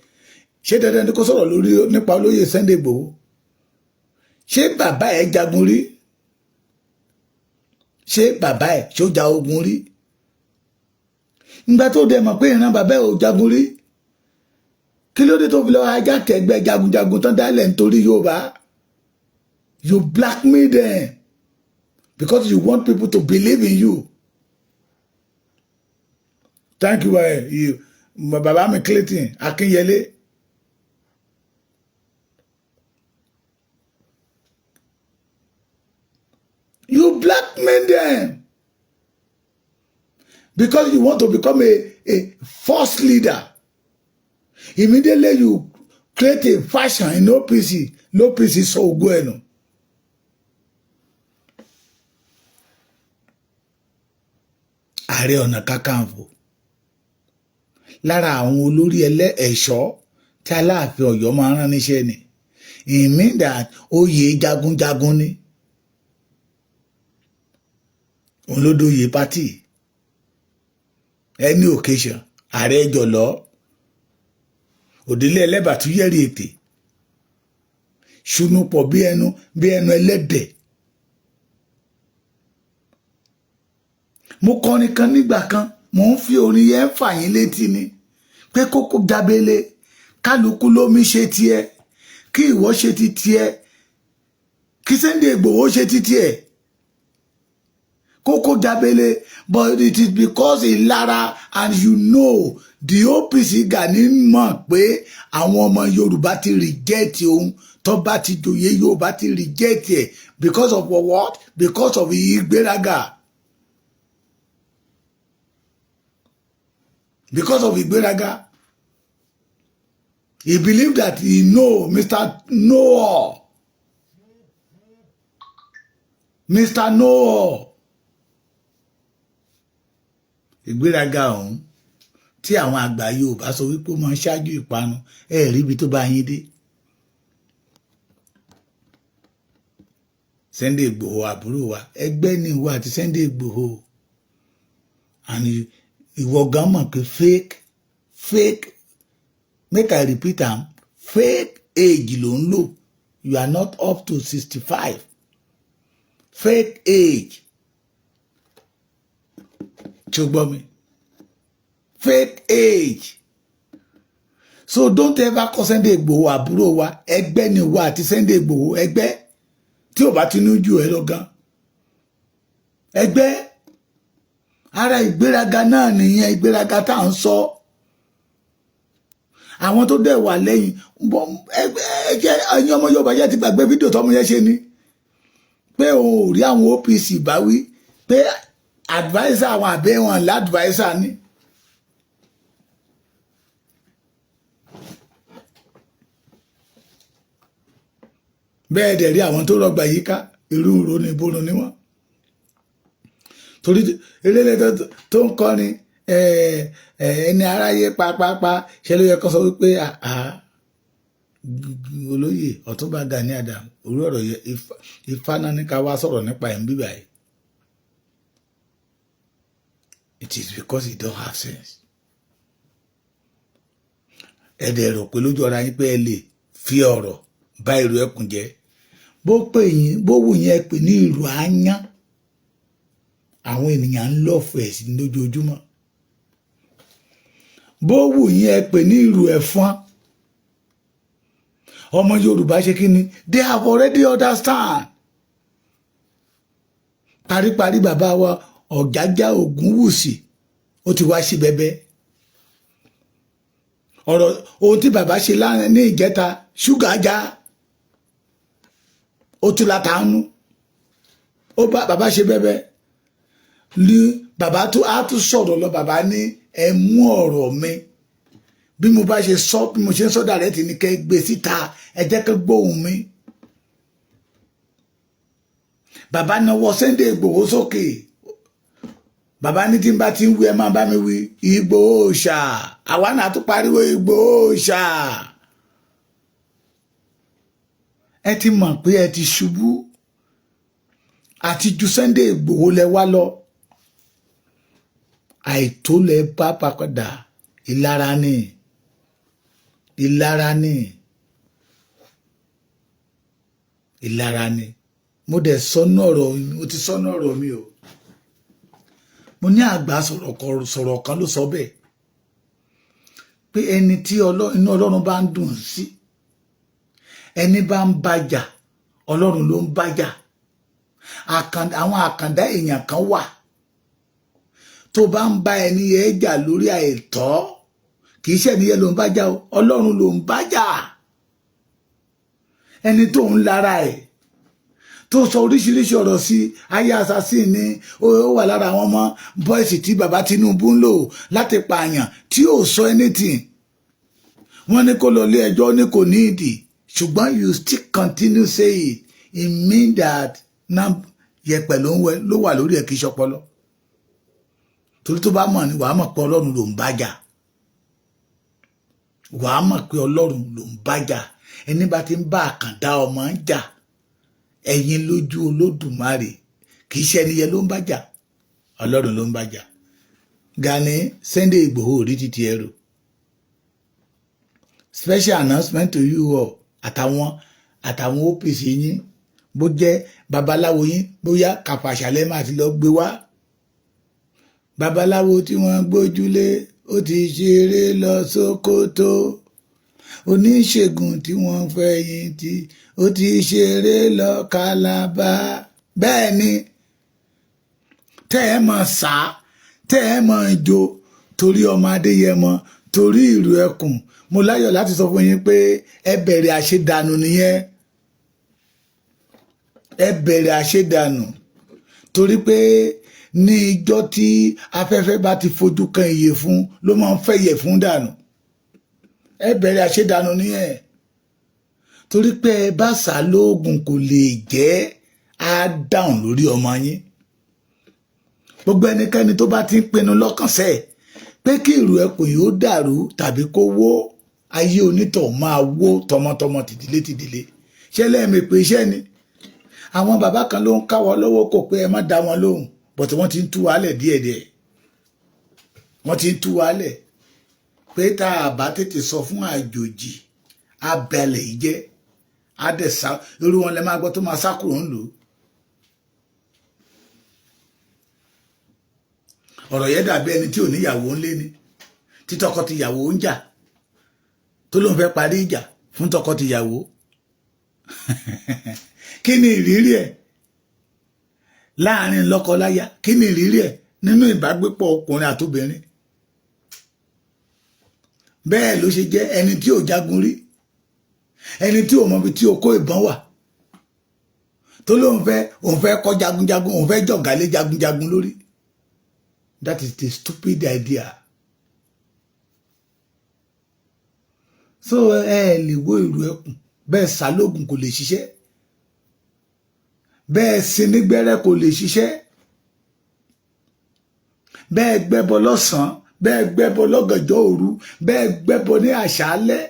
Ṣé dandan ni kó sọ̀rọ̀ lórí nípa olóyè Sunday Igboho? Ṣé bàbá ẹ̀ jagun rí? Ṣé bàbá ẹ̀ ṣó ja ogun rí? Ìgbà tó dẹ̀ mọ̀ pé ìran bàbá ẹ̀ ò jagun rí, kí ló dé tó fi lọ ajá kẹgbẹ́ jagunjagun tán dálẹ̀ nítorí Yorùbá? You blackmail them because you want people to believe in you. Thank you, you bàbá mi Clayton Akinyele. You blackmail them because you want to become a false leader. Immediately you create a faction in OPC, l'OPC sọ ògo ẹ̀ nù. Ààrẹ Ọ̀nà Kakanfò, lára àwọn olórí ẹlẹ́ ẹ̀ṣọ́ tí Aláàfin Ọ̀yọ́ máa rán níṣẹ́ ni. It mean that oyè jagunjagun ni, òun ló dóye party. Any occasion, ààrẹ jọlọ òdílé ẹlẹ́bà tún yẹ̀rì ètè ṣunú pọ̀ bí ẹnu ẹlẹ́dẹ̀. Mo kọrin kan nígbà kan, mò ń fi orin yẹn fà yín létí ni pé kókó jábélé, kálukú lómi ṣe tiẹ̀. Kí ìwọ ṣe ti tiẹ̀, kí Sunday Igboho ṣe ti tiẹ̀, kókó jábélé. But it is because ìlara, and you know the OPC Gani mọ̀ pé àwọn ọmọ Yorùbá ti reject òun. Tó bá ti jòyè, Yorùbá ti reject ẹ̀. Because of what? Because of ìgbéraga, because of ìgbéraga. He believe that he know Mr. Know-all, Mr. Know-all. Ìgbéraga ọ̀hún tí àwọn àgbà Yorùbá sọ wípé ó máa ń ṣáájú ìparun, ẹ rí ibi tó bá yín dé. Sunday Igboho, àbúrò wa, ẹgbẹ́ ni ìwọ àti Sunday Igboho, and ìwọ gan mọ̀ pé fake, fake, make I repeat am, fake age ló ń lò. You are not up to 65. Fake age. Tí o gbọ́ mi, fake age. So don't ever call Sunday Igboho àbúrò wa. Ẹgbẹ́ ni ìwọ àti Sunday Igboho. Ẹgbẹ́ tí ò bá ti ní jù ẹ lọ gan, ẹgbẹ́. Ara ìgbéraga náà nìyẹn, ìgbéraga tá à ń sọ. Àwọn tó dẹ̀ wà lẹ́yìn ẹgbẹ́, ẹ̀yin ọmọ Yorùbá yẹn ti gbàgbé fídíò tọmọ yẹn ṣe ni pé òun ò rí àwọn OPC bá wí pé adviser àwọn àbẹ́ wọn l'adviser ni. Bẹ́ẹ̀ dẹ̀ rí àwọn tó rọgbà yíká, irú ìró ni ìborun ni wọ́n, torí elélé tó ń kọrin ẹni aráyé pápápá ṣe ló yẹ kó sọ wípé olóyè Ọ̀túnba Gani Adams, orí ọ̀rọ̀ yẹ Ifá náà ní ká wá sọ̀rọ̀ nípa ẹ̀ ń bíbà yìí. It is because you don't have sense. Ẹ dẹ̀ rò pé lójú ọ̀rọ̀ yín pé ẹ lè fi ọ̀rọ̀ bá ìrù ẹkùn jẹ́. Bó pè yín, bó wù yín, ẹ pè ní ìrù áyán. Àwọn ènìyàn ń lọ́fẹ̀ẹ́ sí lójoojúmọ́. Bó wù yín, ẹ pè ní ìrù ẹ̀fọn. Ọmọ Yorùbá ṣe kí ni? They have already understand. Paríparí, bàbá wa Ọ̀jájá Ògúnwùsì, ó ti wá sí bẹbẹ ọ̀rọ̀. Ohun tí bàbá ṣe ní ìjẹta, ṣúgà já, ó tún látàánú, ó bá bàbá ṣe bẹbẹ ní. Bàbá tó á tún sọ̀rọ̀ lọ, bàbá ní ẹ mú ọ̀rọ̀ mi bí mo bá ṣe sọ, bí mo ṣe ń sọ dàrẹ́tì ní kẹ́ gbé síta, ẹ jẹ́ kẹ́ gbóhùn mi. Bàbá náwó Sunday Ìgbòho sókè. Bàbá ní tí n bá ti ń wí, ẹ máa bá mi wí, Ìgbòho ṣá. Àwa náà tún pariwo Ìgbòho ṣá. Ẹ ti mọ̀ pé ẹ ti ṣubú àti ju Sunday Ìgbòho lẹ wá lọ. Àìtó lẹ bá padà. Ìlara ni, ìlara ni, ìlara ni. Mo dẹ̀ sọnú ọ̀rọ̀ mi, mo ti sọnú ọ̀rọ̀ mi o. Mo ní àgbà sọ̀rọ̀ kan ló sọ bẹ́ẹ̀ pé ẹni tí inú Ọlọ́run bá ń dùn sí, ẹni bá ń bàjà, Ọlọ́run ló ń bàjà. Àwọn àkàndá èèyàn kan wà tó bá ń bá ẹni yẹn jà lórí àìtọ́, kì í ṣe ẹni yẹn ló ń bàjà o, Ọlọ́run ló ń bàjà. Ẹni tó ń lára ẹ̀, tó sọ oríṣiríṣi ọ̀rọ̀ sí ayé assassin ni, ó wà lára àwọn ọmọ boys tí bàbá Tinubu ń lò láti pààyàn, tí ò sọ anything. Wọ́n ní kó lọ ilé ẹjọ́, ní kò ní ìdí, ṣùgbọ́n you still continue say it. It mean that now yẹpẹ̀ ló ń wẹ ló wà lórí ẹ̀, kì í ṣọpọlọ. Torí tó bá mọ̀ ni, wàá mọ̀ pé Ọlọ́run ló ń bájà. Wàá mọ̀ pé Ọlọ́run ló ń bájà. Ẹni bá ti ń bá àkàndá ọmọ ń jà, ẹ̀yin lójú Olódùmarè, kì í ṣe ẹni yẹn ló ń bájà, Ọlọ́run ló ń bájà. Gani Sunday Igboho rí títí ẹrù. Special announcement to you all, àtàwọn OPC yín, bó jẹ́ babaláwo yín, bóyá kàfàṣàlẹ́ máa ti lọ gbé wá. Babaláwo tí wọ́n gbójúlé, ó ti ṣeré lọ Sókótó. Oníṣègùn tí wọ́n fẹ̀yìn tì, ó ti ṣeré lọ Kálábá. Bẹ́ẹ̀ ni tẹ́ ẹ mọ̀ sá, tẹ́ ẹ mọ̀ jó torí ọmọ Adéyẹmọ, torí ìlú ẹkùn. Mo láyọ̀ láti sọ fún yín pé ẹ bẹ̀rẹ̀ àṣedànù nìyẹn. Ẹ bẹ̀rẹ̀ àṣedànù torí pé ní ijọ́ tí afẹ́fẹ́ bá ti fojú kan ìyẹ̀fun ló máa ń fẹ́ ìyẹ̀fun dànù. Ẹ bẹ̀rẹ̀ àṣedànù nìyẹn torí pé ẹ bá sá lóògùn, kò lè jẹ́ á dáhùn lórí ọmọ yín. Gbogbo ẹnikẹ́ni tó bá ti ń pinnu lọ́kàn sẹ́ẹ̀ pé kí ìlú ẹkùn yìí ó dàrú tàbí kó wó, ayé onítọ̀ máa wó tọmọtọmọ, tìdílé tìdílé. Ṣé lẹ́ẹ̀mí pé iṣẹ́ ni àwọn bàbá kan ló ń káwọ́ lọ́wọ́ kò pé ẹ má dá wọn lóhùn, but wọ́n ti ń tú wálẹ̀ díẹ̀díẹ̀. Wọ́n ti ń tú wálẹ̀ pé tá a bá tètè sọ fún àjòjì, abẹ́lẹ̀ yìí jẹ́ àdẹ̀sá irú wọn lẹ máa gbọ́ tó máa sá kúrò ńlùú. Ọ̀rọ̀ yẹn dàbí ẹni tí ò níyàwó ńlé ni, tí tọkọ-tìyàwó ń jà, tó lóun fẹ́ parí ìjà fún tọkọ-tìyàwó. Kí ni ìrírí ẹ̀ láàrin lọ́kọ-láya? Kí ni ìrírí ẹ̀ nínú ìbágbépọ̀ ọkùnrin àtobìnrin? Bẹ́ẹ̀ ló ṣe jẹ́ ẹni tí ò jagun rí, ẹni tí ò mọbi tí okó ìbọn wà, tó lóun fẹ́, òun fẹ́ kọ́ jagunjagun, òun fẹ́ jọ̀gálé jagunjagun lórí. That is the stupid idea. So ẹ lè wo ìrù ẹkùn bẹ́ẹ̀, sálógun kò lè ṣiṣẹ́ bẹ́ẹ̀, sinígbẹ́rẹ́ kò lè ṣiṣẹ́ bẹ́ẹ̀, gbẹ́bọ lọ́sàn-án bẹ́ẹ̀, gbẹ́bọ lọ́gànjọ́ òru bẹ́ẹ̀, gbẹ́bọ ní àṣálẹ́,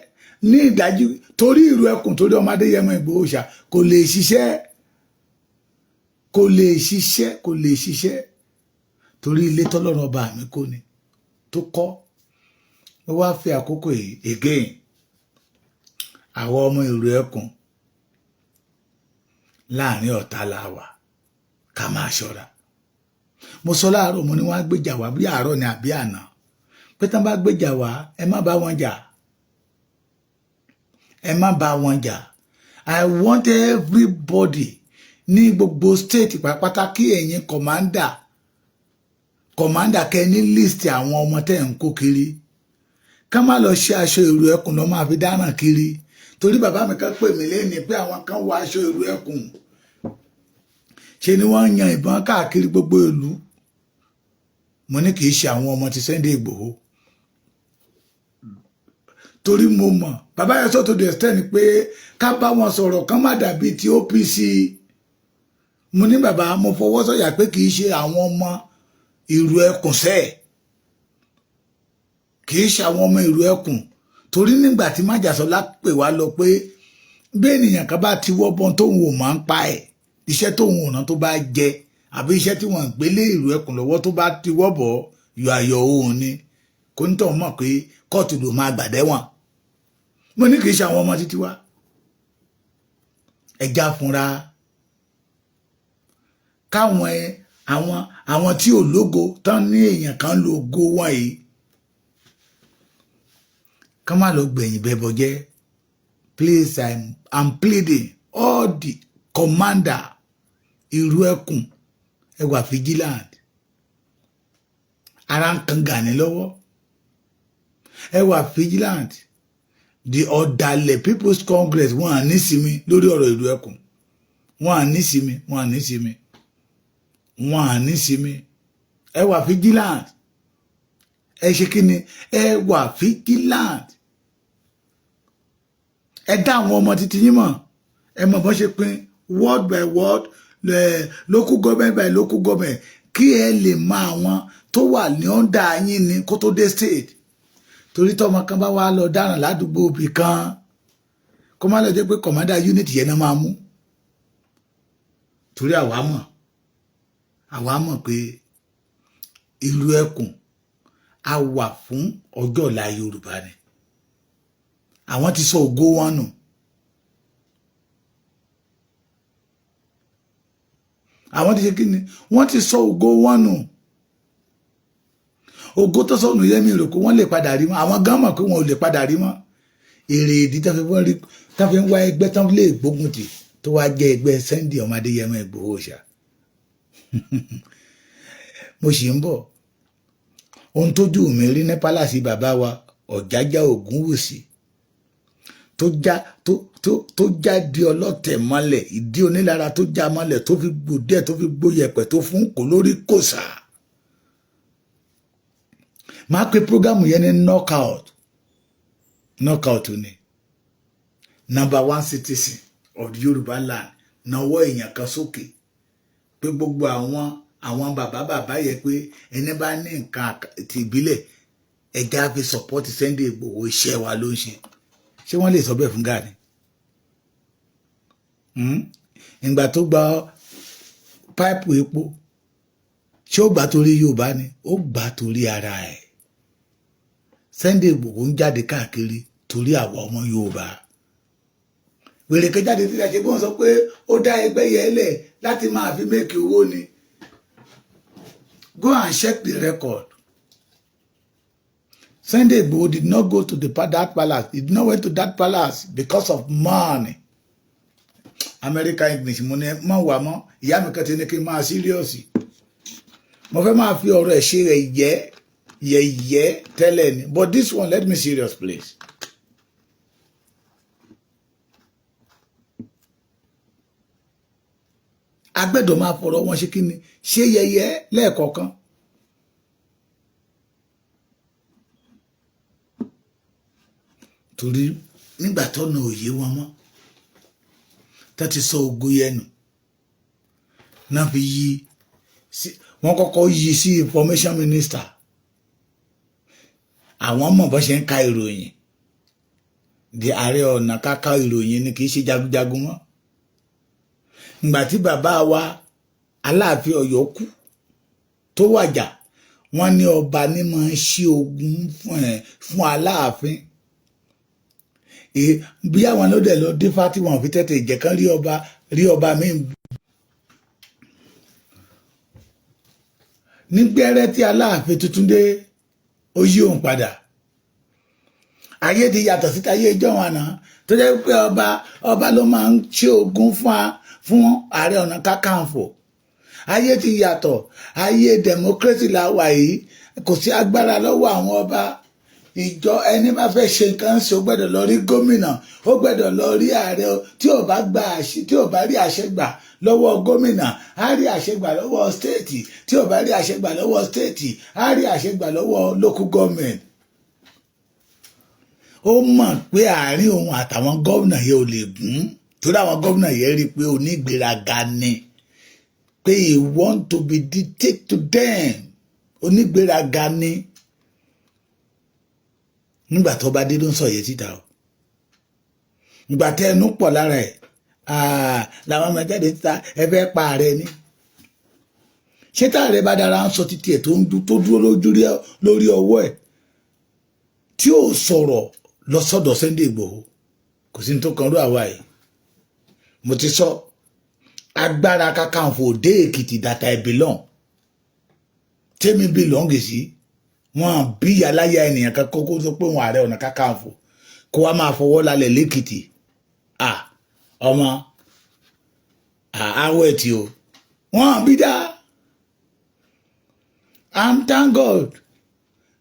ní ìdájí, torí ìrù ẹkùn, torí ọmọ Adéyẹmọ Ìgbòho ṣá, kò lè ṣiṣẹ́, kò lè ṣiṣẹ́, kò lè ṣiṣẹ́, torí ilé tọ́lọ́run ọba mi kò ní tó kọ́. Mo wá fi àkókò yìí again, àwọn ọmọ ìrù ẹkùn, láàrin ọ̀tá la wà, ká máa ṣọ́ra. Mo sọ láàárọ̀, mo ní wọ́n á gbèjà wá bí àárọ̀ ni àbí àná, pé tán bá gbèjà wá, ẹ má bá wọn jà, ẹ má bá wọn jà. I want everybody ní gbogbo state pátápátá, kí ẹ̀yin commander, commander, kẹ́ ní list àwọn ọmọ tẹ́ ń kó kiri, ká má lọ ṣe aṣọ ìrù ẹkùn lọ máa fi dáràn kiri, torí bàbá mi kan pè mí lẹ́ni pé àwọn kan wọ aṣọ ìrù ẹkùn, ṣe ni wọ́n ń yan ìbọn káàkiri gbogbo ìlú. Mo ní kì í ṣe àwọn ọmọ ti Sunday Ìgbòho, torí mo mọ̀ bàbá yẹn sọ to the extent pé ká bá wọn sọ̀rọ̀ kán má dàbí ti OPC. Mo ní bàbá, mo fọwọ́ sọ̀yà pé kì í ṣe àwọn ọmọ ìrù ẹkùn sẹ́ẹ̀, kì í ṣe àwọn ọmọ ìrù ẹkùn, torí nígbà tí májàsọlá pè wá lọ pé bí ènìyàn kan bá ti wọ́bọ̀n tóun ò máa ń pa ẹ̀, iṣẹ́ tóun ò rán tó bá jẹ, àbí iṣẹ́ tí wọ́n ń gbélé ìrù ẹkùn lọ́wọ́ tó bá ti wọ́bọ̀ yọ ayọ̀ òun ni kò ní tọ̀ mọ̀ pé kóòtù ló máa gbàdẹ́wọ̀n. Mo ní kì í ṣe àwọn ọmọ títí wá. Ẹja fúnra káwọn àwọn tí ò lógo tán ní èèyàn kan lo ògo wọn yìí, ká má lọ gbẹ̀yìn bẹ́bọ jẹ́. Please, I'm pleading all the commander ìrù ẹkùn, ẹ wà vigilant. Ara ń kan Gani lọ́wọ́. Ẹ wà vigilant. The ọ̀dàlẹ̀ People's Congress, wọn à ní sinmi lórí ọ̀rọ̀ ìlú ẹkùn. Wọn à ní sinmi, wọn à ní sinmi, wọn à ní sinmi. Ẹ wà vigilant. Ẹ ṣe kí ni? Ẹ wà vigilant. Ẹ dá àwọn ọmọ títí yín mọ̀. Ẹ mọ̀ bọ́n ṣe pín ward by ward, local government by local government, kí ẹ lè mọ àwọn tó wà ní under yín ní kó tó dé state, torí tọmọ kan bá wà lọ dáràn ládùúgbò òbí kan, kó má lọ jẹ́ pé commander unit yẹn náà máa mú, torí àwa mọ̀ pé ìlú ẹkùn a wà fún ọjọ́ ọ̀la Yorùbá ni. Àwọn ti sọ ògo wọn nù. Àwọn ti ṣe kí ni? Wọ́n ti sọ ògo wọn nù. Ògo tó sọnù yẹn, mi rò pé wọ́n lè padà rí mọ́. Àwọn gan mọ̀ pé wọn ò lè padà rí mọ́. Èrè ìdí tó fi wọ́n rí tó fi ń wá ẹgbẹ́ tó lè gbógun tì, tó wá jẹ́ ẹgbẹ́ Sunday ọmọ Adéyẹmọ Ìgbòho ṣá. Mo sì ń bọ̀. Ohun tójú mi rí ní palace bàbá wa Ọ̀jájá Ògúnwùsì, tó já tó já di ọlọ́tẹ̀ mọ́lẹ̀, ìdí onílára tó já mọ́lẹ̀, tó fi gbò díẹ̀, tó fi gbóyẹ̀pẹ̀, tó fún kò lórí kòsà. Máa pe program yẹn ní knockout. Knockout ni number one citizen of the Yorùbá land nawọ́ èèyàn kan sókè pé gbogbo àwọn bàbá bàbá yẹ pé ẹni bá ní nǹkan ti ìbílẹ̀, ẹja fi support Sunday Igboho, iṣẹ́ wa ló ń ṣe. Ṣé wọ́n lè sọ bẹ́ẹ̀ fún Gani? Ìgbà tó gba pipe epo, ṣé ó gbà torí Yorùbá ni? Ó gbà torí ara ẹ̀. Sunday Igboho ń jáde káàkiri torí àwọn ọmọ Yorùbá. Wèrè kan jáde síta, ṣe bí wọ́n sọ pé ó dá ẹgbẹ́ yẹn lẹ̀ láti máa fi make owó ni. Go and check the record. Sunday Igboho did not go to that palace. He did not went to that palace because of money. American English mo ní mọ̀ wá mọ́. Ìyá mi kan ti ní kí n máa serious. Mo fẹ́ máa fi ọ̀rọ̀ ẹ̀ ṣe rẹ̀ yẹ́ yẹ̀yẹ́ tẹ́lẹ̀ ni, but this one, let me serious, please. Agbẹ́dọ̀ máa fọ̀rọ̀ wọn ṣe kí ni, ṣé yẹ̀yẹ́ lẹ́ẹ̀kọ̀ọ̀kan. Torí nígbà tọ́nà òye wọn mọ́, tá ti sọ ògo yẹn nù náà, fi yí wọ́n kọ́kọ́ yí sí information minister. Àwọn mọ̀ bó ṣe ń ka ìròyìn di Ààrẹ Ọ̀nà Kakanfò. Ìròyìn ni, kì í ṣe jagunjagun mọ́. Ìgbà tí bàbá wa Aláàfin Ọ̀yọ́ kú tó wàjà, wọ́n ní ọba ní máa ń ṣí ogun fún Aláàfin. Bí àwọn ló dẹ̀ lọ dífá tí wọ́n fi tètè jẹ́ kán rí ọba míì. Nígbẹ́rẹ́ tí Aláàfin tuntun dé, ó yí òun padà. Ayé ti yàtọ̀ síta ayé ìjọ́un àná, tó jẹ́ pé ọba ló máa ń ṣe ogun fún Ààrẹ Ọ̀nà Kakanfò. Ayé ti yàtọ̀, ayé democracy la wà yìí. Kò sí agbára lọ́wọ́ àwọn ọba. Ìjọ ẹni bá fẹ́ ṣe nǹkan ṣe, ó gbọ́dọ̀ lọ rí gómìnà, ó gbọ́dọ̀ lọ rí ààrẹ. Tí ò bá gba àṣẹ, tí ò bá rí àṣẹ gbà lọ́wọ́ gómìnà, á rí àṣẹ gbà lọ́wọ́ state. Tí ò bá rí àṣẹ gbà lọ́wọ́ state, á rí àṣẹ gbà lọ́wọ́ local government. Ó mọ̀ pé àárín òun àtàwọn gómìnà yẹn ò lè gún, torí àwọn gómìnà yẹn rí i pé onígbéraga ni, pé he want to be dictate to them. Onígbéraga ni. Nígbà tó bá dé ló ń sọ yẹn síta o. Ìgbà tẹ ẹnu pọ̀ lára ẹ̀ làwọn ọmọ jáde síta, ẹ fẹ́ pa ààrẹ ni. Ṣé táàrẹ bá dára ń sọ títí ẹ̀ tó ń tó dúró lórí ọwọ́ ẹ̀, tí ò sọ̀rọ̀ lọ sọ́dọ̀ Sunday Igboho, kò sí ní tó kan rú àwa yìí. Mo ti sọ, agbára Kakanfò dé Èkìtì that I belong, tèmi belong sí, wọn bí aláya ènìyàn kan kókó tó pé wọn Ààrẹ Ọ̀nà Kakanfò kó wá máa fọwọ́ lálẹ̀ lẹ́kìtì. Ah, ọmọ àwọ̀ ẹ̀tì o, wọn bí dá. And thank God,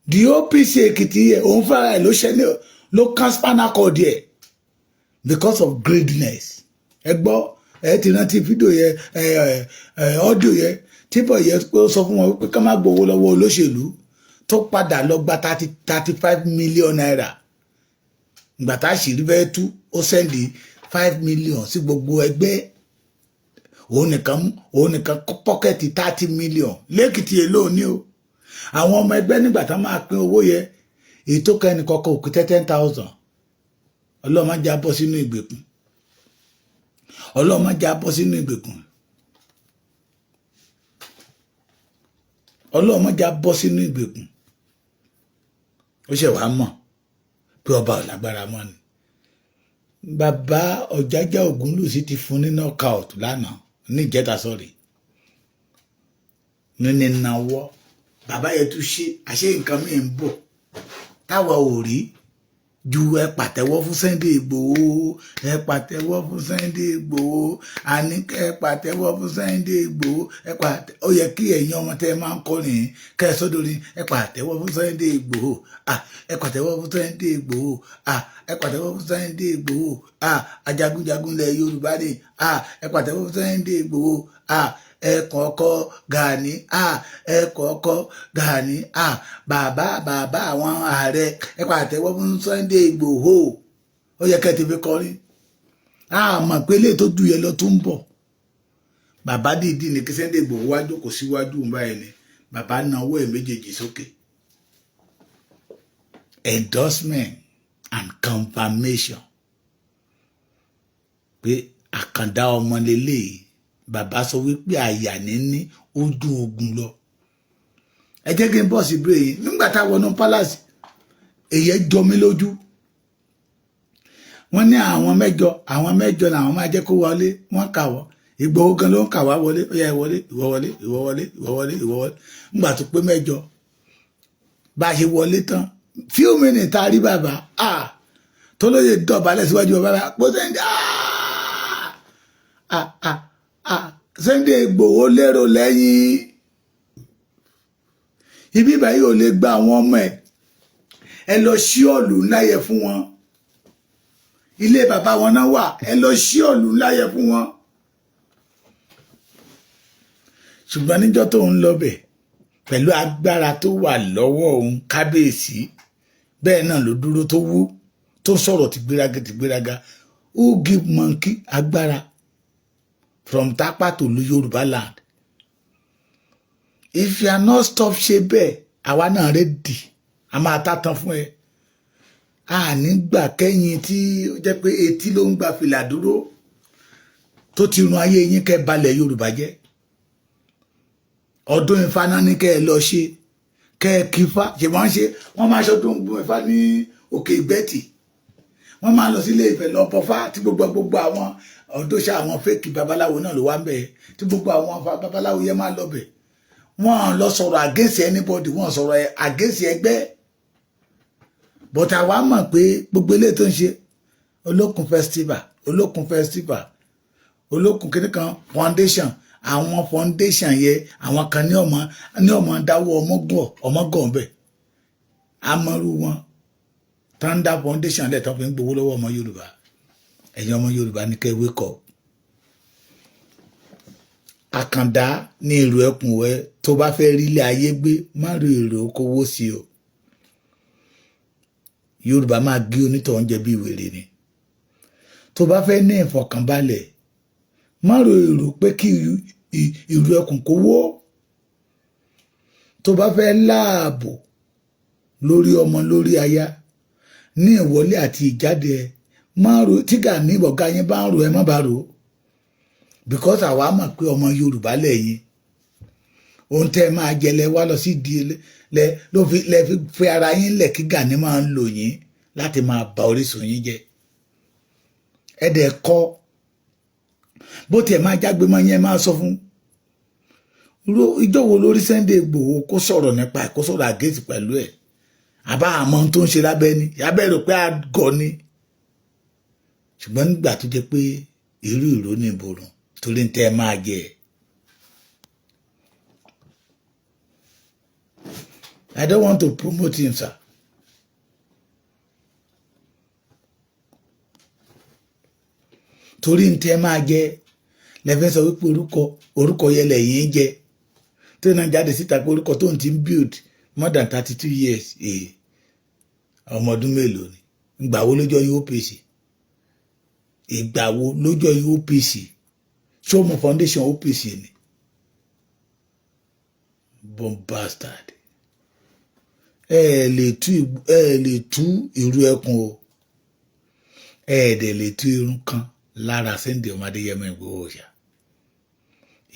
the OPC Èkìtì yẹ, òun fúnra ẹ̀ ló ṣe ní ló kán spinal cord yẹ because of greediness. Ẹ gbọ́, ẹ ti rántí fídíò yẹ, ẹ ẹ audio yẹ, tíbọ̀ yẹ pé ó sọ fún wọn pé ká má gbowó lọ́wọ́ olóṣèlú, tó padà lọ gba ₦35 million. Ìgbà tá a sì rí fẹ́ tú, ó send 5 million sí gbogbo ẹgbẹ́, òun nìkan pocket 30 million lẹ́kìtì. Èlò ní o àwọn ọmọ ẹgbẹ́ nígbà tá máa pín owó yẹ, èyí tó kẹ́ ẹnì kọ́kọ́ òkú 10,000. Ọlọ́run má já bọ́ sínú ìgbèkùn. Ọlọ́run má já bọ́ sínú ìgbèkùn. Ọlọ́run má já bọ́ sínú ìgbèkùn. Ó ṣe wàá mọ̀ pé ọba ò lágbára mọ́ ni. Bàbá Ọ̀jájá Ògúnwùsì ti fún ní knockout lánàá, níjẹta, sọ̀rí, ní nawọ́ bàbá yẹn tún ṣe àṣẹ nǹkan mìíràn ń bọ̀ táwa ò rí. Ju ẹ pàtẹ́wọ́ fún Sunday Igboho, ẹ pàtẹ́wọ́ fún Sunday Igboho, àní kẹ́ ẹ pàtẹ́wọ́ fún Sunday Igboho, ẹ pàtẹ́. Ó yẹ kí ẹ̀yin ọmọ tẹ́ ẹ máa ń kọrin kẹ́ ẹ sọ́dọ̀ ní ẹ pàtẹ́wọ́ fún Sunday Igboho, ah, ẹ pàtẹ́wọ́ fún Sunday Igboho, ah, ẹ pàtẹ́wọ́ fún Sunday Igboho, ah, ajagunjagun ilẹ̀ Yorùbá ni, ah, ẹ pàtẹ́wọ́ fún Sunday Igboho, ah, ẹ kọ̀ọ̀kọ́ Gani, ah, ẹ kọ̀ọ̀kọ́ Gani, ah, bàbá bàbá àwọn ààrẹ, ẹ pàtẹ́wọ́ fún Sunday Igboho. Ó yẹ kẹ́ ẹ ti fi kọrin. A mọ̀ pé eléyìí tó ju yẹn lọ tó ń bọ̀. Bàbá dìídì ní kí Sunday Igboho wá jókòó síwájú báyìí ni bàbá na ọwọ́ ẹ̀ méjèèjì sókè, endorsement and confirmation pé àkàndá ọmọ lélẹ́yìí. Bàbá sọ wípé àyà níní ó dún ogun lọ. Ẹ jẹ́ kí n bọ̀ sí ìbéèrè yìí. Nígbà táwọn wọnú palace, èyí jọ mí lójú. Wọ́n ní àwọn mẹ́jọ, àwọn mẹ́jọ làwọn máa jẹ́ kó wọlé. Wọ́n kà wọ́, Ìgbòho gan ló ń kà wá wọlé. Ó yá, wọlé, ìwọ wọlé, ìwọ wọlé, ìwọ wọlé, ìwọ wọlé. Ńgbà tó pé mẹ́jọ, bá a ṣe wọlé tán, few minutes tá a rí bàbá, ah, tó lóye dọ̀bálẹ̀ síwájú bàbá pé Sunday, ah ah ah, Sunday Ìgbòho lérò lẹ́yìn ibi báyìí, ò lè gba àwọn ọmọ ẹ̀. Ẹ lọ sí ọ̀lù ńlá yẹ fún wọn. Ilé bàbá wọn náà wà, ẹ lọ sí ọ̀lù ńlá yẹ fún wọn. Ṣùgbọ́n níjọ́ tó ń lọ bẹ̀ pẹ̀lú agbára tó wà lọ́wọ́ òun, kábíyèsí, bẹ́ẹ̀ náà ló dúró tó wú tó sọ̀rọ̀ ti gbéraga ti gbéraga. Who give monkey agbára from Tapa to Yorùbá land? If you are not stop ṣe bẹ́ẹ̀, àwa náà ready, a máa tàtàn fún ẹ. A nígbà kẹ́yìn tí ó jẹ́ pé etí ló ń gba fìlà dúró tó ti run ayé yín kẹ́ balẹ̀ Yorùbá jẹ́. Ọdún Ifá náà ní kẹ́ ẹ lọ ṣe, kẹ́ ẹ kífá ṣe. Wọ́n ṣe, wọ́n máa ṣọdún Ifá ní Òkè Ìgbẹ́tì, wọ́n máa lọ sílé Ifẹ̀ lọ bọfá, tí gbogbo gbogbo àwọn ọdọ́ṣà, àwọn fake babaláwo náà ló wá ń bẹ̀, tí gbogbo àwọn babaláwo yẹn máa lọ bẹ̀. Wọ́n lọ sọ̀rọ̀ against anybody, wọ́n sọ̀rọ̀ against ẹgbẹ́, but àwa mọ̀ pé gbogbo eléyìí tó ń ṣe, Olókun festival, Olókun festival, Olókun kìnnì kan foundation, àwọn foundation yẹ, àwọn kan ní ọmọ dáwọ́ ọmọgọ ọmọgọ bẹ̀ amọ̀rú wọn tanda foundation lẹ̀ tó fi ń gbowó lọ́wọ́ ọmọ Yorùbá. Ẹ̀yin ọmọ Yorùbá ní kẹ́ wake up. Àkàndá ní èrò ẹkùn ẹ tó bá fẹ́ rí ilé ayé gbé, má rí èrò kówó sí o. Yorùbá máa gé onítọ̀hún jẹ bí wèrè ni. Tó bá fẹ́ ní ìfọ̀kànbalẹ̀, má ro èrò pé kí ìlú ẹkùn kó wó. Tó bá fẹ́ láàbò lórí ọmọ, lórí aya, ní ìwọlé àti ìjáde ẹ, má ro tí Gani ọ̀gá yín bá ń ro, ẹ má bá ro, because àwa mọ̀ pé ọmọ Yorùbá lẹ́yìn. Ohun tẹ́ ẹ máa jẹ lẹ wá lọ sí di lẹ ló fi lẹ fi ara yín lẹ̀ kí Gani máa ń lò yín láti máa ba orísun yín jẹ́. Ẹ dẹ̀ kọ́ bó tiẹ̀ máa jágbe mọ́ yẹn, máa sọ fún ìjọ wo lórí Sunday Igboho kó sọ̀rọ̀ nípa ẹ̀, kó sọ̀rọ̀ against pẹ̀lú ẹ̀. Àbá àmọ́ tó ń ṣe lábẹ́ ni abẹ́ rò pé àgọ́ ni. Ṣùgbọ́n nígbà tó jẹ́ pé irú ìró ní ìborùn torí ń tẹ́ ẹ máa jẹ. I don't want to promote him, sir. Torí ń tẹ́ máa jẹ lẹ́fẹ́ sọ wípé orúkọ orúkọ yẹn lẹ́yìn jẹ tó náà jáde síta pé orúkọ tó ń ti build more than 32 years. Ọmọ ọdún mélòó ni? Ìgbà wo lójọ́ OPC? Ìgbà wo lójọ́ OPC? Ṣó mọ foundation OPC ni? Bomb bastard. Ẹ lè tú ìrú ẹkùn o, ẹ dẹ̀ lè tú irun kan lára Sunday ọmọ Adéyẹmọ Ìgbòho ṣá.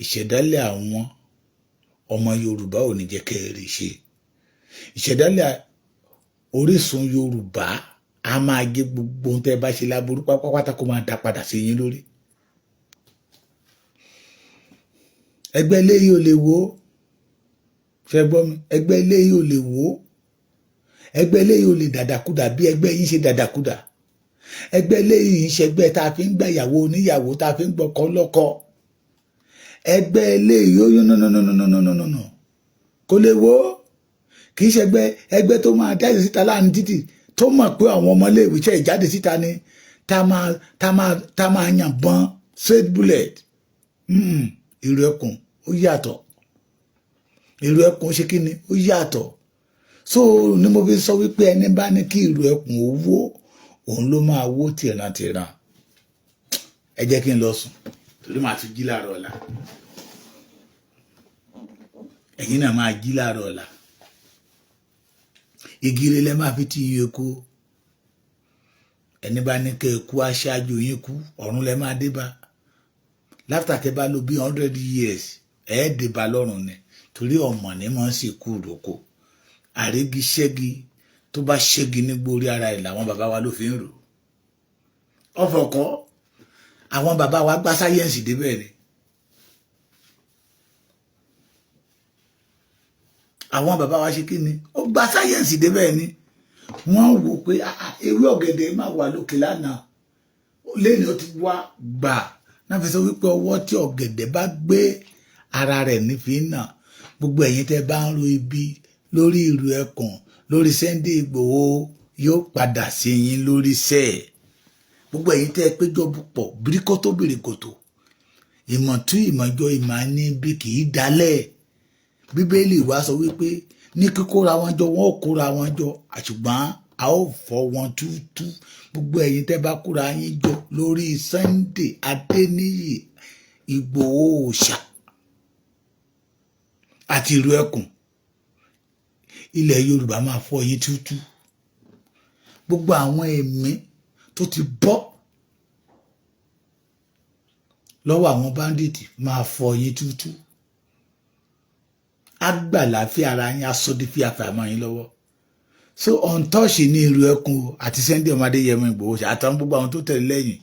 Ìṣẹ̀dálẹ̀ àwọn ọmọ Yorùbá ò ní jẹ́ kẹ́ ẹ rí ṣe. Ìṣẹ̀dálẹ̀ orísun Yorùbá a máa gé gbogbo ohun tẹ́ ẹ bá ṣe láburú pátápátá, kó máa dá padà sí yín lórí. Ẹgbẹ́ eléyìí ò lè wó. Ṣe gbọ́ mi? Ẹgbẹ́ eléyìí ò lè wó. Ẹgbẹ́ eléyìí ò lè dàdàkúdà bí ẹgbẹ́ yín ṣe dàdàkúdà. Ẹgbẹ́ eléyìí ń ṣẹgbẹ́ tá a fi ń gbàyàwó oníyàwó, tá a fi ń gbọ́kọ lọ́kọ. Ẹgbẹ́ eléyìí ó yún. No, no, no, no, no, no, no, no, kò lè wo. Kì í ṣẹgbẹ́ ẹgbẹ́ tó máa jáde síta láàrin títì, tó mọ̀ pé àwọn ọmọléèwé ṣe ìjáde síta ni tá máa yàn bọ́n straight bullet. Ìrù ẹkùn ó yàtọ̀. Ìrù ẹkùn ṣe kí ni? Ó yàtọ̀. So ni mo fi sọ wípé ẹni bá ní kí ìrù ẹkùn ó wó, òun ló máa wó tìrantìran. Ẹ jẹ́ kí n lọ sùn, torí màá tún jí láàárọ̀ ọ̀la. Ẹ̀yin náà máa jí láàárọ̀ ọ̀la. Igi lẹ máa fi tí iye kú. Ẹni bá ní kẹ́ ẹ kú aṣáájú yín kú, ọ̀run lẹ máa dé bá. Láfítà tẹ́ bá lò bí 100 years, ẹ̀ dé bá lọ́run ni, torí ọmọ ní mọ̀ ń sìnkú ìrókò. Àrígiṣẹ́gi tó bá ṣẹ́gi nígbó orí ara ẹ̀ làwọn bàbá wa ló fi ń rò ọ̀fọ̀kọ́. Àwọn bàbá wa gbá sáyẹ́ǹsì débẹ̀ ni. Àwọn bàbá wa ṣe kí ni? Ó gba sáyẹ́ǹsì débẹ̀ ni. Wọ́n wò pé ewé ọ̀gẹ̀dẹ̀ máa wà lókè lánàá, lẹ́ni ó ti wá gbà náà fi sọ wípé ọwọ́ tí ọ̀gẹ̀dẹ̀ bá gbé ara rẹ̀ nífi náà. Gbogbo ẹ̀yin tẹ́ bá ń ro ibi lórí ìlú ẹkùn, lórí Sunday Ìgbòho, yóò padà sí yín lórí sẹ́ẹ̀. Gbogbo ẹ̀yin tẹ́ péjọ pọ̀ bíríkótó bìrìkòtò, ìmọ̀tún ìmọ̀jọ ìmọ̀ ní bí kì í dalẹ̀. Bíbélì wa sọ wípé ní kíkóra wọn jọ, wọn ò kóra wọn jọ, àṣùgbọ́n a ó fọ́ wọn túútú. Gbogbo ẹ̀yin tẹ́ bá kóra yín jọ lórí Sunday Adéníyì Ìgbòho Òòṣà àti ìlú ẹkùn, ilẹ̀ Yorùbá máa fọ́ yín túútú. Gbogbo àwọn ẹ̀mí tó ti bọ́ lọ́wọ́ àwọn bandit máa fọ́ yín túútú. Agbàláfíà ara yín asọ́dí fíafà mọ́ yín lọ́wọ́. So untouch ní ìlú ẹkùn àti Sunday ọmọdé yẹmọ Ìgbòho àtàwọn gbogbo àwọn tó tẹ̀lé lẹ́yìn.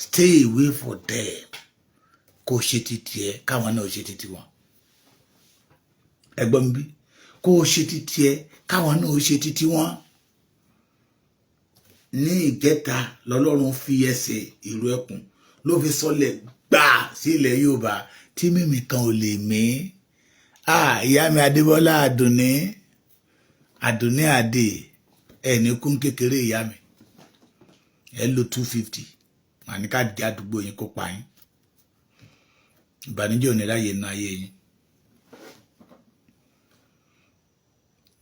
Stay away for them. Kó ṣe ti tiẹ̀, káwọn náà ṣe ti tiwọn. Ẹ̀gbọ́n mi, bí kó ṣe ti tiẹ̀, káwọn náà ṣe ti tiwọn. Ní ìjẹta lọ́lọ́run fi ẹsẹ̀ ìlú ẹkùn ló fi sọlẹ̀ gbà sí ilẹ̀ Yorùbá tí mímì kan ò lè mí. Ìyá mi Adébọ́lá Àdùnní, Àdùnní Àdè, ẹni kún kékeré. Ìyá mi, ẹ lo 250, màá ní ká di àdúgbò yín kó pa yín. Ìbànújẹ́ ò ní ráyè inú ayé yín.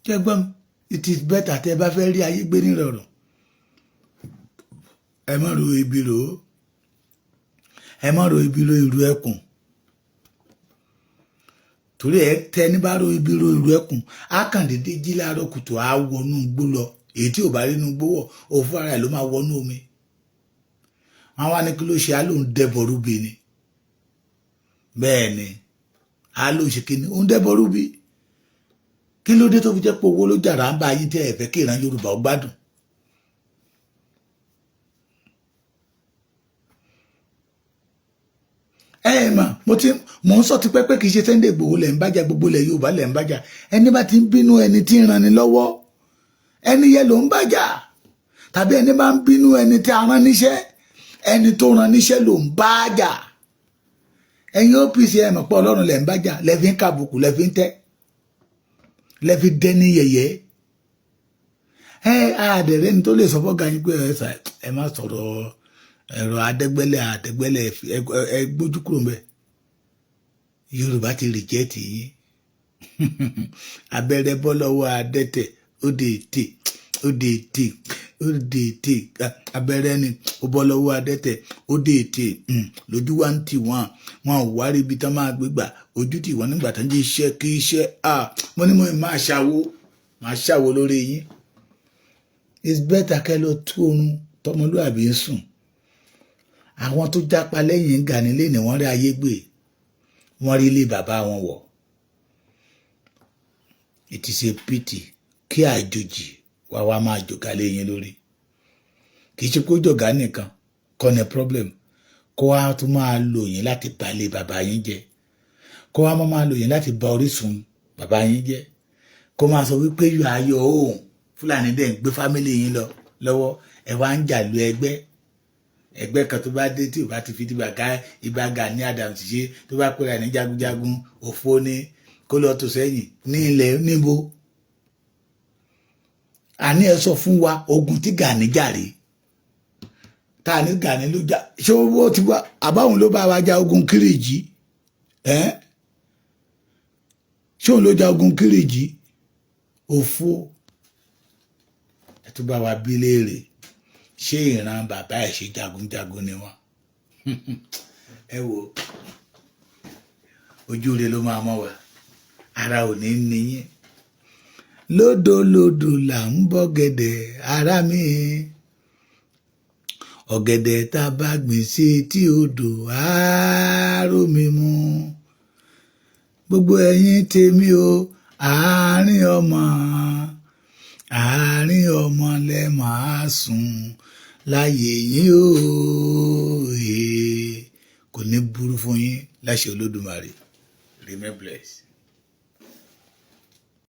Jẹ́gbọ́n, it is better tẹ́ ẹ bá fẹ́ rí ayé gbé nírọ̀rùn, ẹ má ro ibi rò ó, ẹ má ro ibi ro ìlú ẹkùn, torí ẹ tẹ ní bá ro ibi ro ìlú ẹkùn, á kàn déédéé jí láàárọ̀ kùtù, á wọnú igbó lọ. Èyí tí ò bá rí inú igbó wọ̀, òfin ara ẹ̀ ló máa wọnú omi. Wọn wá ní kí ló ṣe? Á lóun dẹbọrúbi ni. Bẹ́ẹ̀ ni, á lóun ṣe kíni? Òun dẹbọrúbi. Kí ló dé tó fi jẹ́ pé owó ló jàrá ń bá yín tẹ́ ẹ fẹ́ kí ìran Yorùbá ó gbádùn? Ẹ ẹ mà, mo ti mò ń sọ tipẹ́ pé kì í ṣe Sunday Igboho lẹ̀ ń bájà, gbogbo ilẹ̀ Yorùbá lẹ̀ ń bájà. Ẹni bá ti ń bínú ẹni tí ń ranni lọ́wọ́, ẹni yẹn ló ń bájà. Tàbí ẹni bá ń bínú ẹni tí a rán níṣẹ́, ẹni tó rán níṣẹ́ ló ń bájà. Ẹ̀yin OPC, ẹ mọ̀ pé Ọlọ́run lẹ̀ ń bájà, lẹ́ fi ń kàbùkù, lẹ́ fi ń tẹ́, lẹ́ fi dẹ́ni yẹ̀yẹ́. Ẹ àdẹ̀rẹ́ ni tó lè sọ fọ́gà yín pé ẹ má sọ̀rọ̀ ẹ̀rọ adẹ́gbẹ́lẹ̀ àdẹ́gbẹ́lẹ̀, ẹ gbójú kúrò mbẹ́. Yorùbá ti reject yín. Abẹ́rẹ́ bọ́ lọ́wọ́ adẹ́tẹ̀, ó dé ètè, ó dé ètè, ó dé ètè. Abẹ́rẹ́ ni ó bọ́ lọ́wọ́ adẹ́tẹ̀, ó dé ètè. Lójú wa ń tì wọ́n, wọn ò wá rí ibi tán máa gbégbà ojú tì wọ́n nígbà tán jẹ́ iṣẹ́ kí iṣẹ́. Mo ní mo máa ṣàwo lórí yín. It's better kẹ́ lọ tú oorun tọmọlúàbí ń sùn. Àwọn tó jápa lẹ́yìn Gani lé ní wọ́n rí ayé gbé, wọ́n rí ilé bàbá wọn wọ̀. It is a pity kí àjòjì wá wá máa jògá lé yín lórí. Kì í ṣe kó jọ̀gá nìkan kọ́ ni problem, kó wá tún máa lò yín láti bà ilé bàbá yín jẹ́, kó wá máa lò yín láti bà orísun bàbá yín jẹ́, kó máa sọ wípé you are your own. Fúlàní dẹ̀ ń gbé family yín lọ lọ́wọ́. Ẹ wá ń jà lu ẹgbẹ́ ẹgbẹ́ kan tó bá dé, tí ò bá ti fi Ìbà Ìbà Gani Adams ṣe, tó bá pera ní jagunjagun, òfo ni, kó lọ tó sẹ́yìn ní ilẹ̀ níbo. Àní ẹ sọ fún wa ogun tí Gani jàre, tá a ní Gani ló jà. Ṣé owó ti wá àbáwọn ló bá wa ja ogun Kírìjì ẹ? Ṣé òun ló ja ogun Kírìjì? Òfo. Ẹ tún bá wa bí léèrè, ṣé ìran bàbá ẹ ṣe jagunjagun ni wọn? Ẹ wo, ojú rẹ ló máa mọ wa, ara ò ní níyìn. Lódòlódò là ń bọ́ gẹ̀dẹ̀, ara mi. Ọ̀gẹ̀dẹ̀ tá a bá gbìn sí etí odò, àárò mi mú. Gbogbo ẹ̀yin tèmi o, àárín ọmọ, àárín ọmọ lẹ máa sùn láyé yín o. Kò ní burú fún yín láṣẹ Olódùmarè. Remain blessed.